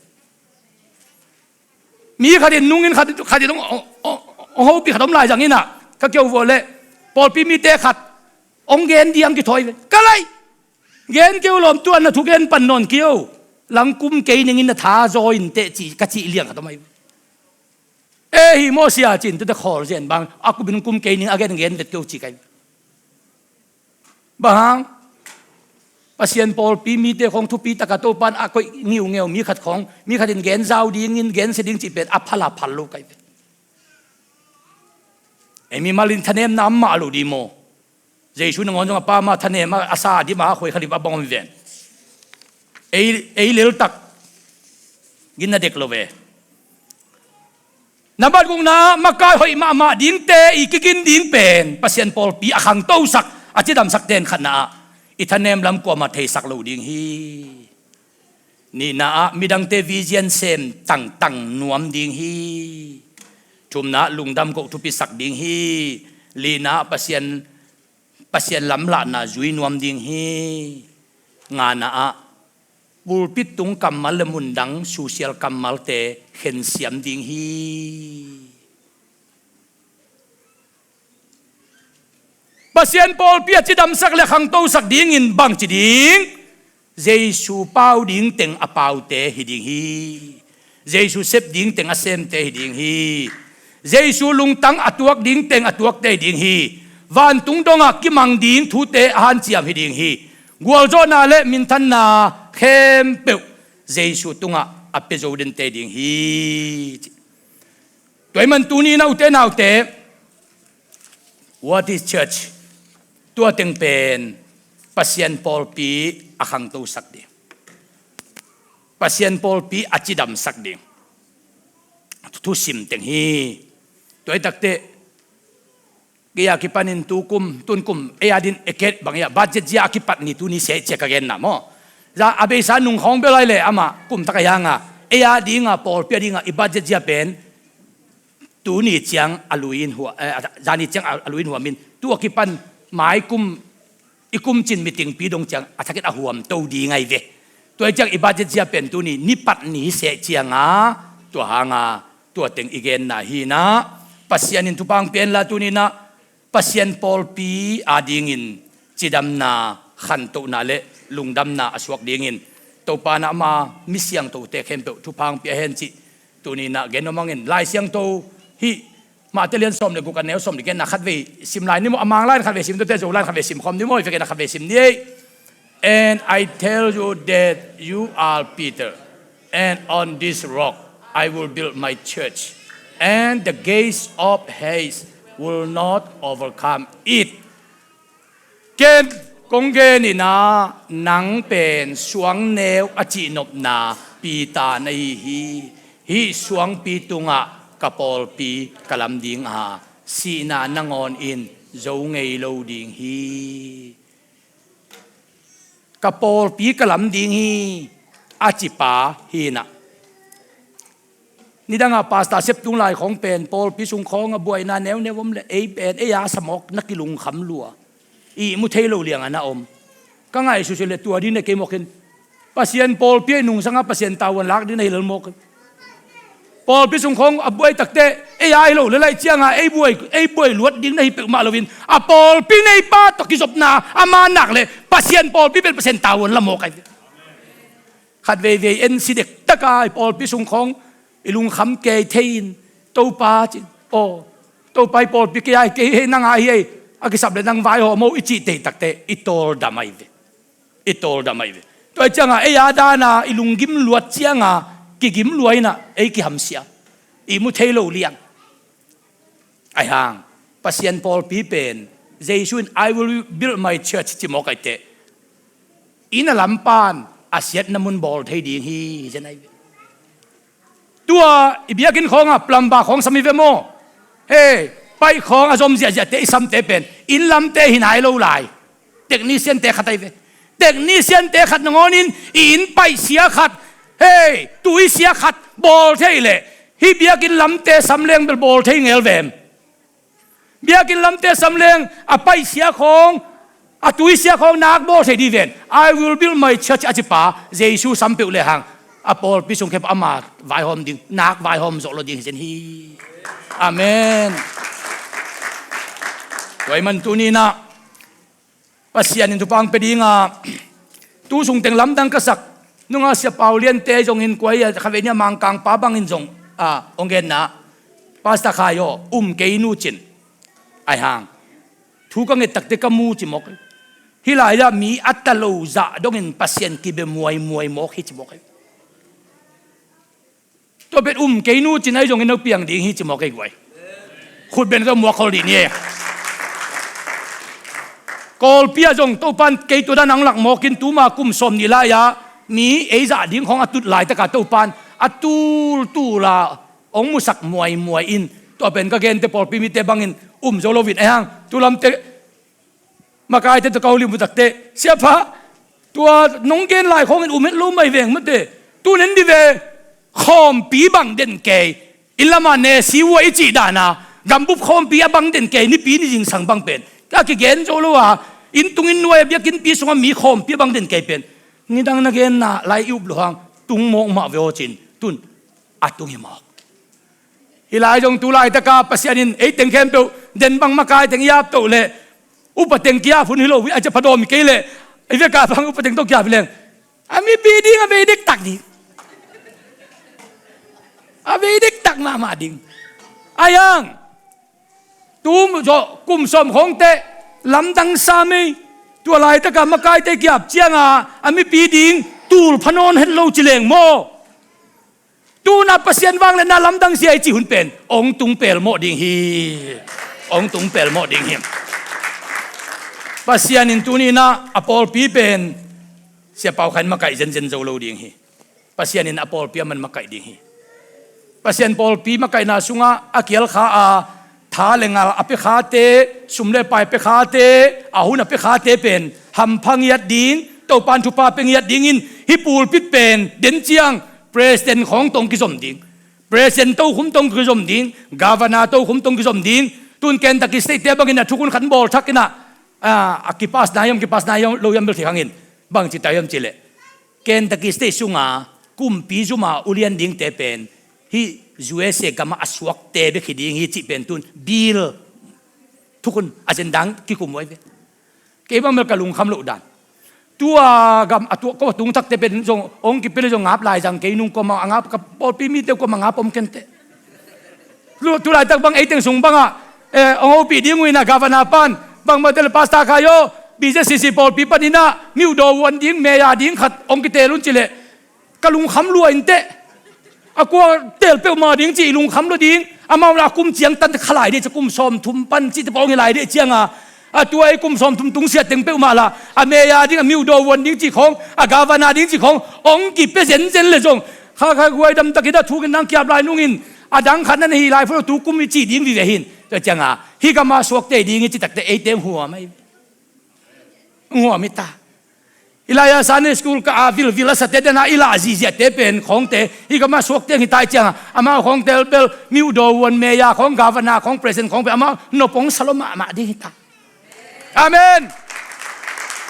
Mi khat in nungin khat, khat in hong, hong, hong, hong hopih khat om lai zangin ah ka keu vua le pawlpi mite khat hong gen diang kithawi ve. Ka lai gen keu lawm, tua na thugen pan nawn keu. Langkum kei ningin na tha zaw in teh ci, ka cih liang khat om ahi. E hi maw sia cin tute khawl zen bang a kupin kum kei ning a gen gen vet keu ci kai. Bang hang? Pasian pawlpi mite khawng thupi taka Topan a koih ngiungeu mi khat khawng, mi khat in gen zau dingin gen sia ding cih pen a phal a phal lo kai vet. Ei mimal in thanemna mah lo di maw? Jesu nangawn zong a pa mah thanem a, a sa a dim a, a khuai khalip a bang om ven. Ei, ei leltak gin na dek lo ve. Na bat gukna makai hoih mahmah dingte i kigin ding pen Pasian pawlpi a khangtosak, a cidamsak ten khatna ah i thanem lam kuamah theisak lo ding hi. Nihna ah midangte vision sem tangtang nuam ding hi. Thumna ah lungdam koh thupisak ding hi. Lina ah Pasian, Pasian lamlahna zui nuam ding hi. Ngana ah pulpit tung kammal le mundang susial kammalte khensiam ding hi. Pasian pawlpi a cidamsak le khangtosak dingin bangci ding? Jesu pau ding teng a paute hi ding hi. Jesu sep ding teng a semte hi ding hi. Jesu lungtang a tuak ding teng a tuakte hi ding hi. Vantung dongah kimang ding thute a hanciam hi ding hi. Gualzawhna le minthanna khempeuh Jesu tungah a pia zo dente hi ding hi. Tua ahih man tuni na ute naute, what is church? Tua teng pen Pasian pawlpi a khangtosak ding, Pasian pawlpi a cidamsak ding thusim teng hi. Tua hi takteh kei a kipanin tukum tunkum ei a din eket bang ia budget zia a kipat ni tuni seh cia ka genna maw? Za a beisa nung khawng bel ai le amah kum tak a hianga ei a dinga pawlpi a dinga i budget zia pen tuni ciang a lui in hua, eh, zani ciang a lui in huamin tu a kipan mai kum i kumcin meeting pi dong ciang a thakin a huam to ding ahi ve. Tua hi ciang i budget zia pen tuni nipat ni seh cianga tua hanga tua teng i genna hi na. Pasian in thupha hong pia inla tuni na Pasian pawlpi a dingin cidamna, khantohna le lungdamna a suak dingin Topa na ama mi siangthote khempeuh thupha hong pia hen cih tuni na gen nuam hangin Lai Siangtho hih Mate lian sawm le guk a neu sawm le genna khatvei sim lai ni maw, a Mang lai in khatvei sim, tua te Zo lai in khatvei sim khawm ni maw, i vekin a khatvei sim ni ei. And I tell you that you are Peter, and on this rock I will build my church, and the gates of Hades will not overcome it. Ken kong genin ah nang pen suangneu a cihnopna Peter na hi hi. Hih suangpi tungah ka pawlpi ka lam ding a, sihna nangawn in zo ngei lo ding hi. Ka pawlpi ka lam ding hi, a cipa hi na. Nidangah pastor sep tung lai khawng pen pawlpi sung khawng a buaina neuneu om le ei pen ei a samawk na kilungkham lua, ihmu thei lo lianga na om. Ka ngaihsut le tua ding na kei mawkin Pasian pawlpi a i nungsanga Pasian tavuan lak ding na hi lel mawk. Pawlpi sung khawng a buai takte ei a hi lo le laih cianga ei buai, ei buai luat ding na hi peuhmah loin a pawlpi neipa tawh kizopna ama nak le Pasian pawlpi pen Pasian tavuan la mawk ahi. Khat veivei en si dektak a i pawlpi sung khawng i lungkham kei thei in Topa cin aw, Topa i pawlpi kei ai kei hei nang ai hei a kisap le nang vaihawm aw i cih tei takte i tawldam ahi ve. I tawldam ahi ve. Tua hi cianga ei a dana i lunggim luat cianga kigim luaina ei kihamsia ihmu thei lo liang. Ahi hang Pasian pawlpi pen Jesu in I will build my church ci mawk ahi teh inn a lampan a siatna mun bawl thei ding hi zen ahi ve. Tua i biakinn khawnga plumber khawng sam hi ve maw? Hei, paih khawng a zom ziahziahte i samte pen inn lamte hi nai lo lai. Technician te khat ahi ve. Technician te khat nangawnin i inn paih sia khat, hei, tui sia khat bawl thei leh hih biakinn lamte sam leng bel bawl thei ngel vem? Biakinn lamte sam leng a paih sia khawng, A tuisia khawng nak bawl thei dih ven. "I will build my church," a cipa Jesu sam peuh lehang a pawlpi sung khempeuh ama vaihawm ding, nak vaihawm zawh lo ding hi zen hi. Amen. Tua ahih man tuni-in ah Pasian in thupha hong pia ding a, tu sung teng lamdang ka sak nunga Sia Pau Liante zongin, kua hi a, khatvei ni a Mangkangpa bangin zong a hong genna, Pastor Khai aw, um kei nu cin. Aihang thu ka nget takte ka mu ci mawk hi. Hih lai-ah mi a ta lo zah dongin Pasian kibia muaimuai mawk hi ci mawk hi. Tua pen um kei nu cin ahi zongin no piang ding hi ci mawk hi guai. Khut beng tawh muak khol dih ni e. Kawlpi ah zong Topan kei tua dan ang lak mawkin tuma kum sawm nih lai-ah mi ei zah ding khawng a tut laitakah Topan a tultul a hong musak muaimuai in, tua pen ka gente pawlpi mite bangin um zo lo in, aihang tu lamte makaite tawh ka hong lim uh takte, "Siapa, tua nong gen lai khawngin um het lo mai veng mate. Tu nen dih ve, khawmpi bang den kei. Inn lamah nesi uh a i cih dana gambup khawmpi a bang den kei, nipi ni zingsang bang pen a kigen zo lo a, inn tung inn nuai a biakinnpi sungah mi khawmpi a bang den kei pen. Nidang na genna lai i up loh hang tung mawk mah ve aw," cin tun a tung hi mawk. Hih lai zong tu laitaka Pasian in ei teng khempeuh den bang makai teng i ap toh leh upa teng kiap hun hi lo hi, a cia pha dawm hi kei leh i veka bang upa teng tawh kiap hi leng a mipi ding a vei dektak ding. A vei dektak mahmah ding. Aihang tu zawh kum sawm khawngte lamdang sa mei. Tua laitaka makaite kiap cianga a mipi ding tul pha nawn het lo ci leng maw? Tuna Pasian vangliatna lamdang sia i cih hun pen hong tung pelmawh ding hi. Hong tung pelmawh ding hi. Pasian in tuni-in ah a pawlpi pen Sia Pau Khan makaih zenzen zo lo ding hi. Pasian in a pawlpi a man makaih ding hi. Pasian pawlpi makaihna sungah a kial kha a, tha le ngal a pia khate, sum le pai pia khate, a hun a pia khate pen hampha ngiat ding, Topan thupha pia ngiat dingin hih pulpit pen den ciang president khawng tawh kizom ding, president tokhom tawh kizom ding, governor tokhom tawh kizom ding. Tun Kentucky State te bangin a thukhun khat bawl thak in ah, a kipasna hiam kipasna hiam lo hiam bel thei hangin bangci ta hiam cih leh Kentucky State sunga kumpi zuma ulian dingte pen hih U S A gamah a suakte bek hi ding hi cih pen tun bill thukhun a zendang kikum uh ahi ve. Kei bang bel ka lungkham loh dan. Tua gam a tua ko a tung takte pen zong hong kipia le zong ngap laizang kei nung kuamah a ngap ka pawlpi mite kuamah ngap om kenteh. Tu, tu laitak bang ei teng sung bangah, eh, hong hopih ding uh in a governor pan bang bang tel Pastor Khai aw, B Z C C pawlpi panin ah mi uh dawvuan ding, meya ding khat hong kitel un cih leh ka lungkham lua inteh. A kua tel peuhmah ding cih i lungkham lua ding. Amau lah a kum ciangtan kha lai dih cia kum sawmthum pan cihte pawl ngi lai dih cianga a tua ei kum sawmthum tungsiat teng peuhmah lah a meya ding, a mi uh dawvuan ding cih khawng, a governor ding cih khawng hong kipia zenzen le zong kha kha guai damtak hi dah, thuk in nang kiap lai nungin a dang khat nan hi lai fo lo, tu kum i cih ding vive hin. Tua cianga hih gama suakte ding i cih takte eite hong huam ahi. Hong huam hi ta. Hih lai-ah Sunday school ka a vilvil a sate dena i lah zihziahte pen khawngte hih gama suakte hong hi ta i cianga amau khawngte bel mi uh dawvuan, meya khawng, governor khawng, president khawng pen amau nop hong sa lo mahmah ding hi ta. Amen.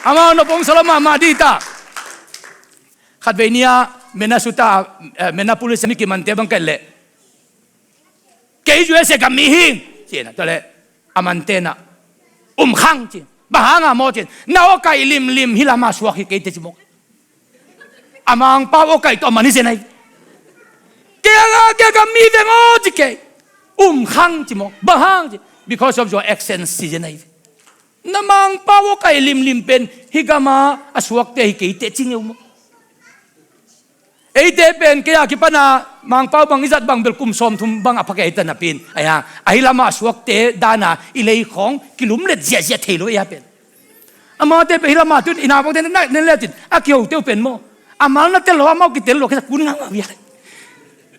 Amau nop hong sa lo mahmah ding hi ta. Khatvei ni-a Minnesota, eh, Minneapolis mi kimante bang ka et leh kei U S A gam mi hing ci-in ah, tua leh a mante in ah um khang ci. Bang hanga maw ci-in, na awkaih limlim hih lama suak hi kei teh ci mawk. A Mangpau awkaih tawh a man hi zen ahi. Kei a nga kei a gam mi veng aw ci kei. Um khang ci mawk. Bang hang ci. Because of your accent ci zen ahi. Na Mangpau awkaih limlim pen hih gama a suakte hi kei teh ci ngeu mawk. Eite pen kei a kipana Mangpau bang i zat bang bel kum sawmthum bang a pha kei ta napi-in, ahi hang ahi lama suakte dana i lei khawng kilumlet ziahziah thei lo ei a pen. Amaute pen hih lama tun i naupangte na nen le cin a kiho teu pen maw, amau na tel lo amau kitel lo kei sa kun ngangah vial.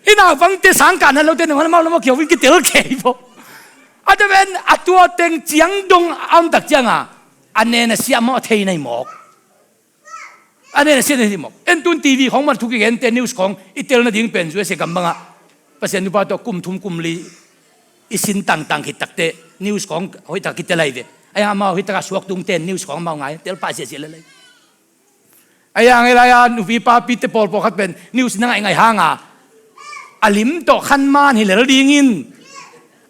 I naupangte sangkah na lote na amau lamah kiho in kitel kei maw. A te pen a tua teng ciang dong a om tak cianga a nen a siah maw a thei na hi mawk. A nen a siah na hi mawk. En tun T V khawng man thu kigente news khawng i tel nading pen U S A gam bangah Pasian nupa tawh kum thum kum li i sin tangtang khit takte news khawng hoih tak kitel ahi ve. Ahi hang amau hi takah suak tungte in news khawng amau ngai, tel pah ziahziah lel ei. Ahi hang ei lai-a nupi papite pawlpawlkhat pen news na ngaihngaih hanga a lim tawh khanman hi lel dingin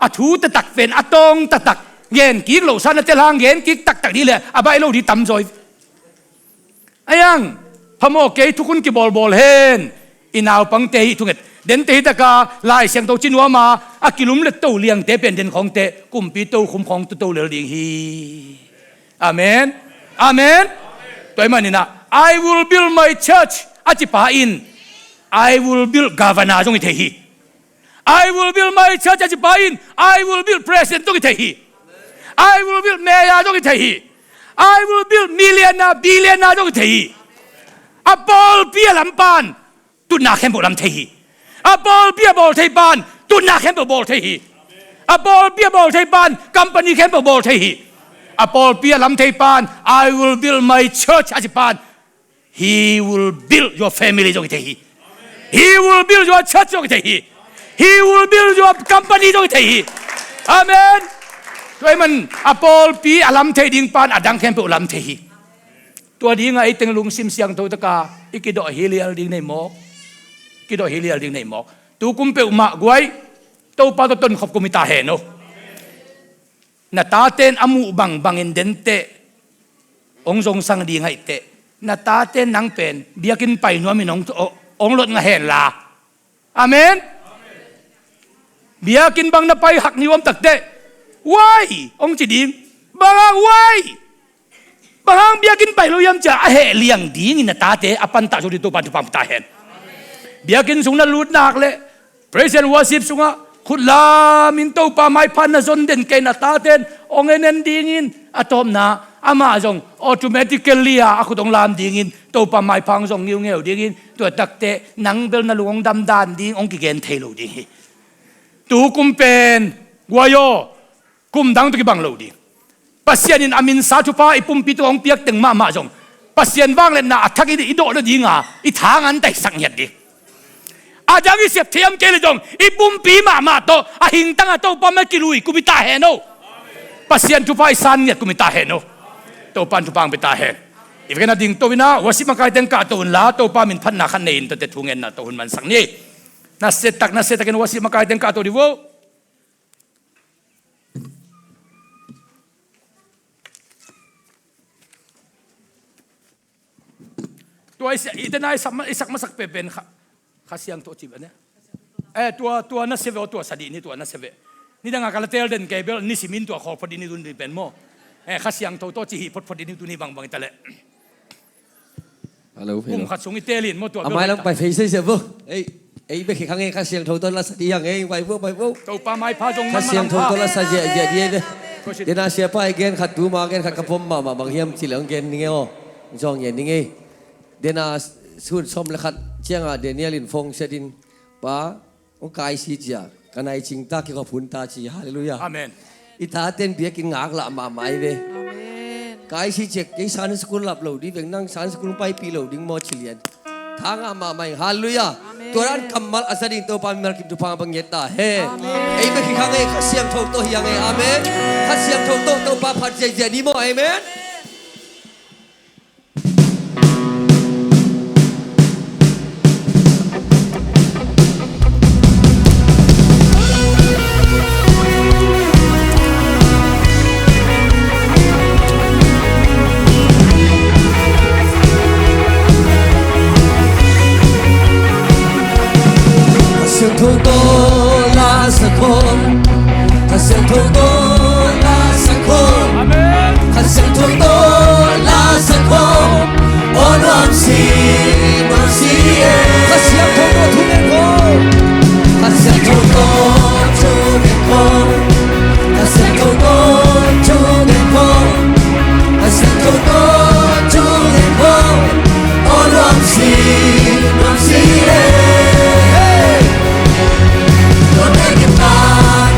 a thu taktak pen a tawng taktak gen kik lohsa na tel hang gen kik taktak dih leh a baih lo dih tamzaw hi. Ahi hang phamawh kei, thukhun kibawlbawl hen. I naupangte hi thunget dente hi taka Lai Siangtho ci nuama a kilumlet to liangte pen den khawngte kumpi tokhum khawng toto lel ding hi. Amen. Amen. Tua ahih maninah I will build my church a cipa in I will build governor zong hi thei hi. I will build my church a cipa in I will build president zong hi thei hi. I will build mayor zong hi thei hi. I will build millionaire, billionaire zong hi thei hi. A pawlpi a lam pan tutna khempeuh lam thei hi. A pawlpi a bawl thei pan tutna khempeuh bawl thei hi. A pawlpi a bawl thei pan company khempeuh bawl thei hi. A pawlpi a lam thei pan I will build my church a ci pan He will build your family zong hi thei hi. He will build your church zong hi thei hi. He will build your company zong hi thei hi. Amen. Tua ahih man a pawlpi a lam thei ding pan a dang khempeuh lam thei hi. Tua dingah ei teng lungsim siangtho taka i kidawh hi lial ding nei mawk. Kidawh hi lial ding nei mawk. Tu kum peuhmah guai Topa tawh tonkhop kum hi ta hen aw. Na taten a muh bangbangin denteh hong zongsang ding ahihteh na taten nang pen biakinn pai nuamin hong, hong lot ngah hen la. Amen. Biakinn bang na pai hak ni uam takteh wai hong ci ding. Bang hang wai? Bang hang biakinn pai lo hiam cia a heh liang dingin na tate a pantah zo ding Topa thupha pia ta hen. Biakinn sung na lut nak le praise and worship sungah khut lamin Topa maipha na zon den kei na taten hong en en dingin a tawpna amah zong automatically a a khut hong lam dingin Topa maipha hong zong ngiungeu dingin tua takteh nang bel na lung hong damdan ding hong kigen thei lo ding hi. Tu kum pen guai aw. Kum dang tawh kibang lo ding. Pasian in a minsa thupha i pumpi tungah hong piak teng mahmah zong Pasian vangliatna a thak i, i dawh lo dinga i thang an taisak ngiat ding. A dang i sep thei hiam kei le zong i pumpi mahmah tawh a hingtang a Topa mah kilui kum hi ta hen aw. Pasian thupha i san ngiat kum hi ta hen aw. Topa in thupha hong pia ta hen. I vekin a ding to inah worship makaite in kahto unla Topa min phatna khat nei in tuate thungetna tawh hun mansak ni. Nasia tak nasia takin worship makaite in kahto dih vo. Tua i sia, i tena i sak ma-, i sak masak pen pen kha, Kha Siangtho ci beh ne. Eh, tua, tua nasia veh aw, tua sa dih ni, tua nasia veh. Nidanga ka la tel den kei bel nisimin tua khawl phot dih ni tun dih pen maw. Eh, Kha Siangtho tawh ci hi phot phot dih ni tun hi bangbang i ta leh. Hello, hello. Kum khat sung i telin maw tua. A mailam pai phei sei sia bo. Ei, ei bek hi kha ngei, Kha Siangtho tawh la sa dih hang ei, pai bo, pai bo. Topa maipha zong Kha Siangtho tawh la sa ziahziah dih ei ve. Dena siapa i gen khat tuma gen khat ka pom mahmah bang hiam ci leng gen ning ei aw. Zong gen ning ei. Dena sun sawm le khat cianga Daniel in phone sia din pa. Hong kaisi cia, ka nai cingta kikhop hun ta ci, halleluiah. Amen. I taten biakinn ngaklah mahmah i ve. Amen. Kaisi cia, kei Sunday school lap lo ding, veng nang Sunday school paipih lo ding maw ci lian. Thangah mahmah ing, halleluiah. Amen. Tua dan kammal a za ding Topa mimal kim thupha bang ngiat ta hen. Amen. Ei bek hi kha ngei, Kha Siangtho tawh hi a ngei, amen. Kha Siangtho tawh Topa phat ziahziah ni maw, amen. Kha Siangtho tawh la sa khawm. Kha Siangtho tawh la sa khawm. Amen. Kha Siangtho tawh la sa khawm. Aw nuam si, nuam si e. Kha Siangtho tawh thungen khawm. Kha Siangtho tawh thungen khawm. Kha Siangtho tawh thungen khawm. Kha Siangtho tawh thungen khawm. Aw nuam si, nuam si e. Hey. Tua pen i pan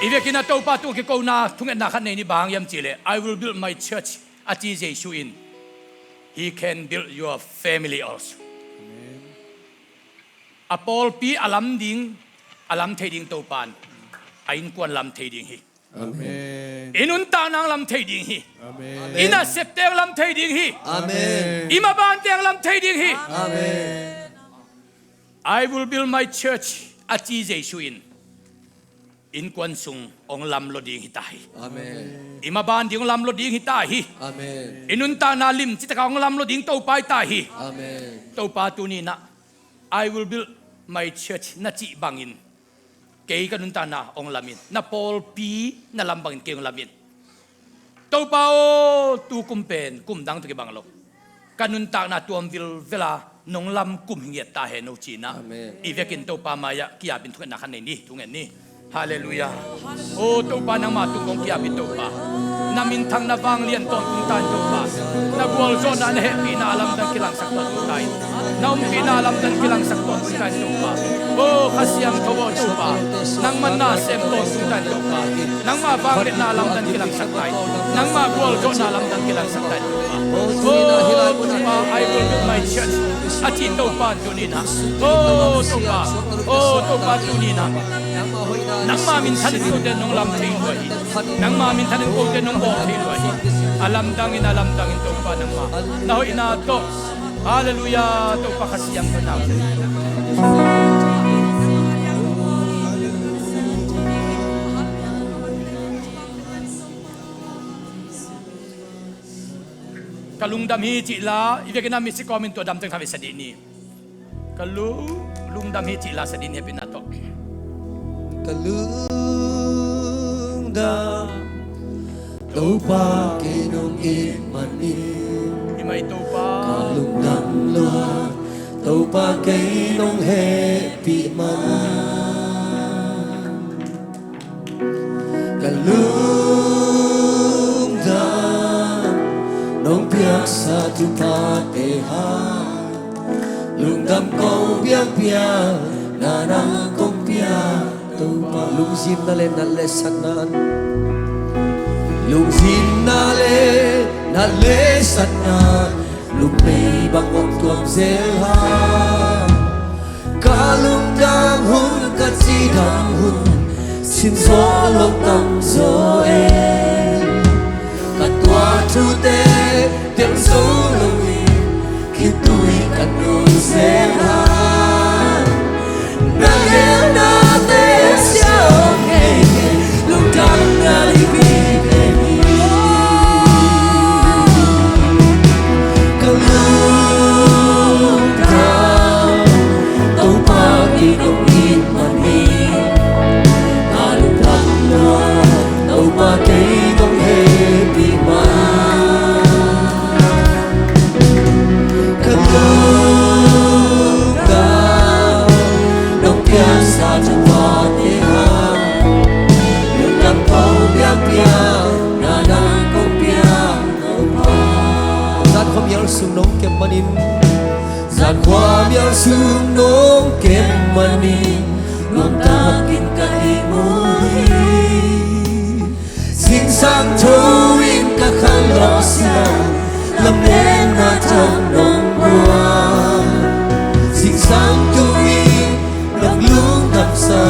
I vekin a Topa tung kikona thungetna khat nei ni. Bang hiam cihleh, "I will build my church," a ci Jesu in. He can build your family also. A pawlpi a lam ding, a lam thei ding Topa in a innkuan lam thei ding hi. Amen. I nuntakna lam thei ding hi. Amen. I nasepte lam thei ding hi. Amen. I mabante lam thei ding hi. Amen. "I will build my church," a ci Jesu in innkuan sung hong lam lo ding hi ta hi. Amen. I maban ding hong lam lo ding hi ta hi. Amen. I nuntakna lim citak a hong lam lo ding Topa hi ta hi. Amen. Topa tuni-in ah, "I will build my church," na cih bangin kei ka nuntakna hong lam in. Na pawlpi na lam bangin kei hong lam in. Topa aw, tu kum pen kum dang tawh kibang lo. Ka nuntakna tuam vilvel a nong lam kum hi ngiat ta hen aw, ci-in ah. Amen. I vekin Topa mai-ah ki-apin thungetna khat nei ni, thungen ni. Halleluiah. Aw Topa, nangma tung kong ki-apin Topa. Na minthang na vanglian tawntung ta in Topa. Na gualzawhna na hehpihna a lamdang kilangsak tawntung ta in. Na ompihna a lamdang kilangsak tawntung ta in Topa. Aw Kha Siangtho aw Topa, nangman na sem tawntung ta in Topa. Nangma vangliatna lamdang kilangsak ta in. Nangma gualzawhna lamdang kilangsak ta in Topa. Oh Topa, "I will build my church," a ci Topa in tuni-in ah. Oh Topa, oh Topa, tuni-in ah nangma minthan in kote nong lam thei lua hi. Nangma minthan in kote nong bawl thei lua hi. A lamdang in, a lamdang in Topa nangma na hoihna tawh. Halleluiah. Topa Kha Siangtho nau. Ka lungdam hi cih la, i vekin a misi kawmin tua dam teng thawi sa dih ni. Ka lu, lungdam hi cih la sa dih ni a pina tawh. Ka lungdam, Topa kei nong it manin. Hi mai Topa. Ka lungdam lua, Topa kei nong hehpih man. Ka lungdam, nong piaksa thuphate hang. Lungdam kong piakpiak, na nang kong piak Topa. Lungzinna le na letsatna, lungzinna le na letsatna, lungmei bang om tuam zel hang. Ka lungdam hun, ka cidam hun, sin zaw lo tam zaw e. Ka tuah thute tel zo lo in, khitui ka nuam zel hang. Na geelnate siang ngei ngei, lungdamna lipi ngei hi. Ka lungdam, Topa kei nong it manin. Ka lungdam lua, Topa kei nong hehpih man. Ka lungdam, nong piaksa thuphate hang. Lungdam kong piakpiak, na nang kong piak Topa. Zan khua mial sung nong kem manin. Zan khua mial sung nong kem manin, nuamtakin ka ihmu hi. Zingsang tho in ka khang lawh siang, lametna thang nong guan. Zingsang tu in nong lungdamsa,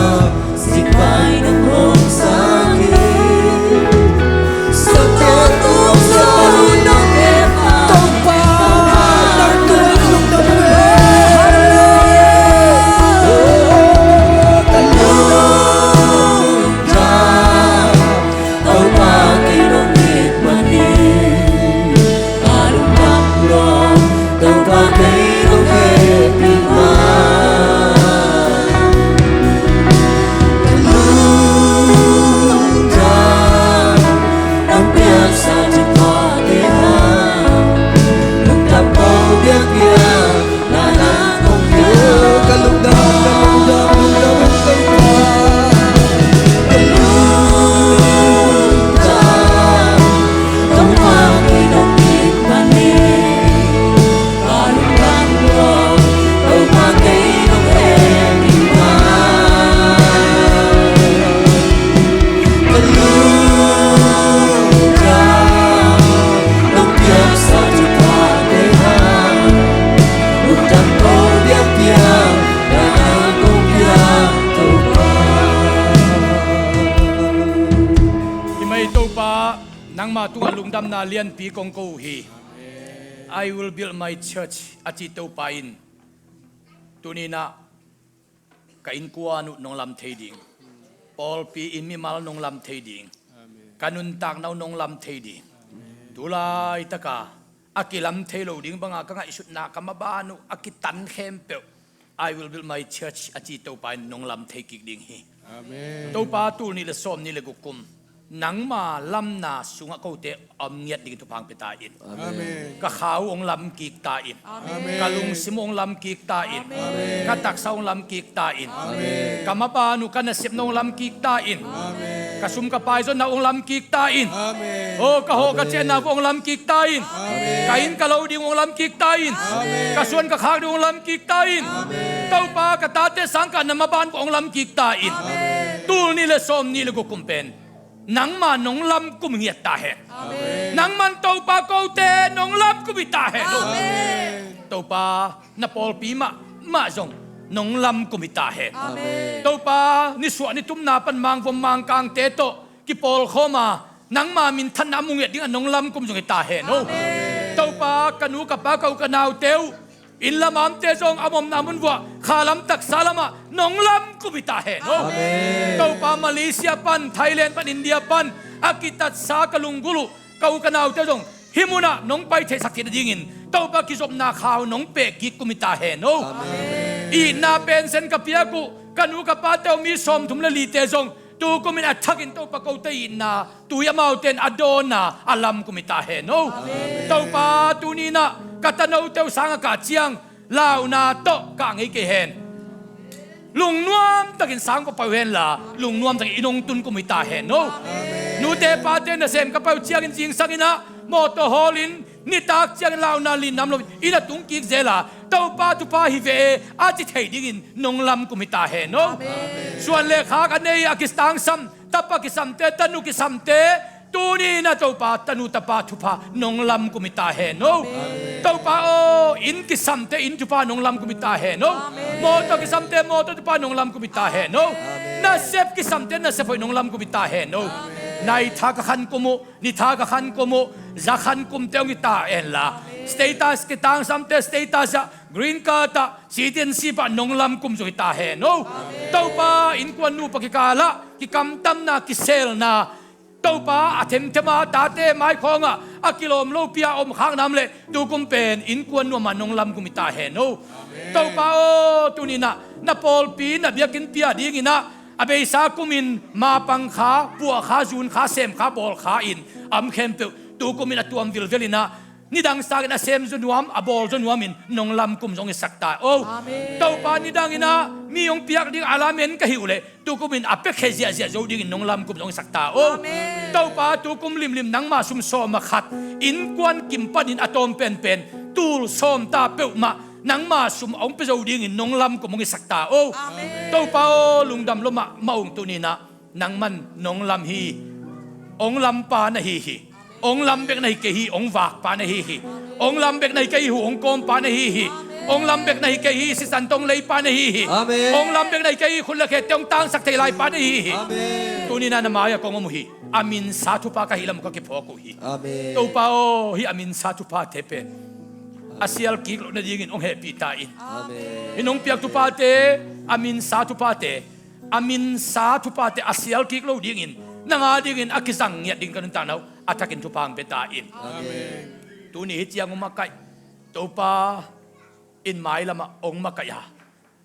zingvai nong hawmsa hi. Satan tung zaw nong hehpih, Topa, nang tung lungdam. Ka lungdam, Topa kei nong it manin. Ka lungdam lua, Topa kei nong hehpih man. Ka lungdam, nong piaksa thuphate hang. Lungdam kong piakpiak, na nang kong piak. Ka lungdam, ka lungdam, lungdam, Topa. Ka lungdam, Topa kei nong it manin. Ka lungdam lua, Topa kei nong hehpih man. Ka lungdam, nong piaksa thuphate hang. Lungdam kong piakpiak, na nang kong piak Topa. Hi mai Topa, nangma tungah lungdamna lianpi kong ko uh hi. "I will build my church," a ci Topa in, tuni-in ah ka innkuan uh nong lam thei ding, pawlpi in mimal nong lam thei ding, ka nuntakna uh nong lam thei ding. Tu laitaka a kilam thei lo ding banga ka ngaihsutna, ka maban uh a kitan khempeuh, "I will build my church," a ci Topa in nong lam thei kik ding hi. Amen. Topa, tul nih le sawm nih le guk kum nangma lamna sungah kote a om ngiat ding thupha hong pia ta in. Amen. Ka kha uh hong lam kik ta in. Amen. Ka lungsim uh hong lam kik ta in. Amen. Ka taksa uh hong lam kik ta in. Amen. Ka maban uh, ka nasepna uh hong lam kik ta in. Amen. Ka sum ka pai zonna uh hong lam kik ta in. Amen. Oh, ka hawh ka ciahna uh hong lam kik ta in. Amen. Ka inn ka lo ding uh hong lam kik ta in. Amen. Ka suan ka khak ding uh hong lam kik ta in. Amen. Topa, ka tate sangkah na maban uh hong lam kik ta in. Amen. Tul nih le sawm nih le guk kum pen nangma nong lam kum ngiat ta hen. Amen. Nangman Topa kote nong lam kum hi ta hen. Amen. Topa, na pawlpi mahmah zong nong lam kum hi ta hen. Amen. Topa, nisuah nitumna pan mangvom mangkangte tawh kipawlkhawm a, nangma minthanna a mu ngiat dingah nong lam kum zong hi ta hen. Amen. Topa, ka nu ka pa, ka u ka naute uh, inn lam a omte zong a omna mun vuah kha lam taksa lamah nong lam kum hi ta hen. Amen. Topa, Malaysia pan, Thailand pan, India pan a kitatsa ka lunggulh uh, ka u ka naute zong hih munah nong pai theihsak theih nadingin Topa kizopna khau nong pek kik kum hi ta hen o. Itna pension ka piak uh ka nu ka pate uh mi sawmthum le lite zong tu kumin a thakin Topa kote itna tui amaute in a dawnna a lam kum hi ta hen o. Topa tuni inah ka tanote uh sang a kah ciang launa tawh kah ngei kei hen. Lungnuam takin sang ka pai uh henla lungnuam takin inn hong tun kum hi ta hen o. Nute pate nasem ka pai uh ciangin zingsang inah mawtaw hawlin nitak ciangin launa linnam lo inn a tung kik zela Topa thupha hi ve e a ci thei dingin nong lam kum hi ta hen o. Suan le khak a nei a kitangsam tapa kisamte tanu kisamte tuni inah Topa tanu tapa thupha nong lam kum hi ta hen o. Topa aw inn kisamte inn thupha nong lam kum hi ta hen o. Mawtaw kisamte mawtaw thupha nong lam kum hi ta hen o. Nasep kisamte nasep hoih nong lam kum hi ta hen o. Nai tha ka khan kum uh ni tha ka khan kum uh za khan kumte hong hi ta henla status kitangsamte status ah green card ah citizenship ah nong lam kum zong hi ta hen o. Topa innkuan nu pa kikalah kikamtamna kiselna Topa a themthema tate maikhawngah a kilawm lopi a om khak nam le tu kum pen innkuan nuamah nong lam kum hi ta hen o. Topa aw tuni inah na pawlpi na biakinn pia dinginah a beisa kumin mapang kha puah kha zun kha sem kha bawl kha in a om khempeuh tu kumin a tuam vilvel inah nidang sangin a sem zaw nuam a bawl zaw nuamin nong lam kum zong hi sak ta o. Topa nidang inah mi hong piak ding a lamen ka hih uh leh tu kumin a pekhe ziahziah zo dingin nong lam kum zong hi sak ta o. Topa tu kum limlim nangma sum sawm a khat innkuan kim panin a tawm penpen tul sawm ta peuhmah nangma sum a hong pia zo dingin nong lam kum hong hi sak ta o. Topa aw lungdam lua mahmah ung tuni inah nangman nong lam hi. Hong lam pa na hi hi. Hong lam bek na hi kei hi hong vak pa na hi hi. Hong lam bek na hi kei hi hu hong kawm pa na hi hi. Hong lam bek na hi kei hi sisan tong lei pa na hi hi. Hong lam bek na hi kei hi khut le khete hong tangsak thei lai pa na hi hi. Tuni inah na mai-ah kong om uh hi. A minsa thupha ka hi lam uh ka kiphawk uh hi. Topa aw hih a minsa thuphate pen a sial kik loh nadingin hong hehpih ta in. Hih nong piak thuphate a minsa thuphate a minsa thuphate a sial kik lo dingin nang a dingin a kizang ngiat dingin ka nuntakna uh a thakin thupha hong pia ta in. Tuni hih ciang hong makaih Topa in mailamah hong makaih a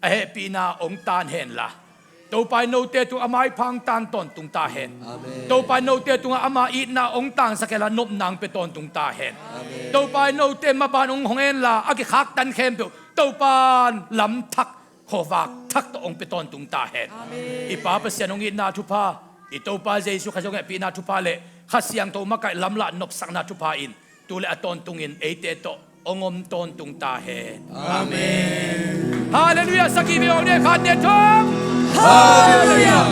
a hehpihna hong tan henla Topa in note tungah a maipha hong tan tawntung ta hen. Topa in note tungah ama itna hong tangsak henla nopna hong pia tawntung ta hen. Topa in note maban hong hong henla a kikhaktan khempeuh Topa in lamthak khuavak thak tawh hong pia tawntung ta hen. I Pa Pasian hong itna thupha i Topa Jesu Khazih hong hehpihna thupha le Kha Siangtho makaih lamlah nopsakna thupha in tu le a tawntungin eite tawh hong om tawntung ta hen. Halleluiah. Sakhi ve awng ne khat ne thum. Halleluiah.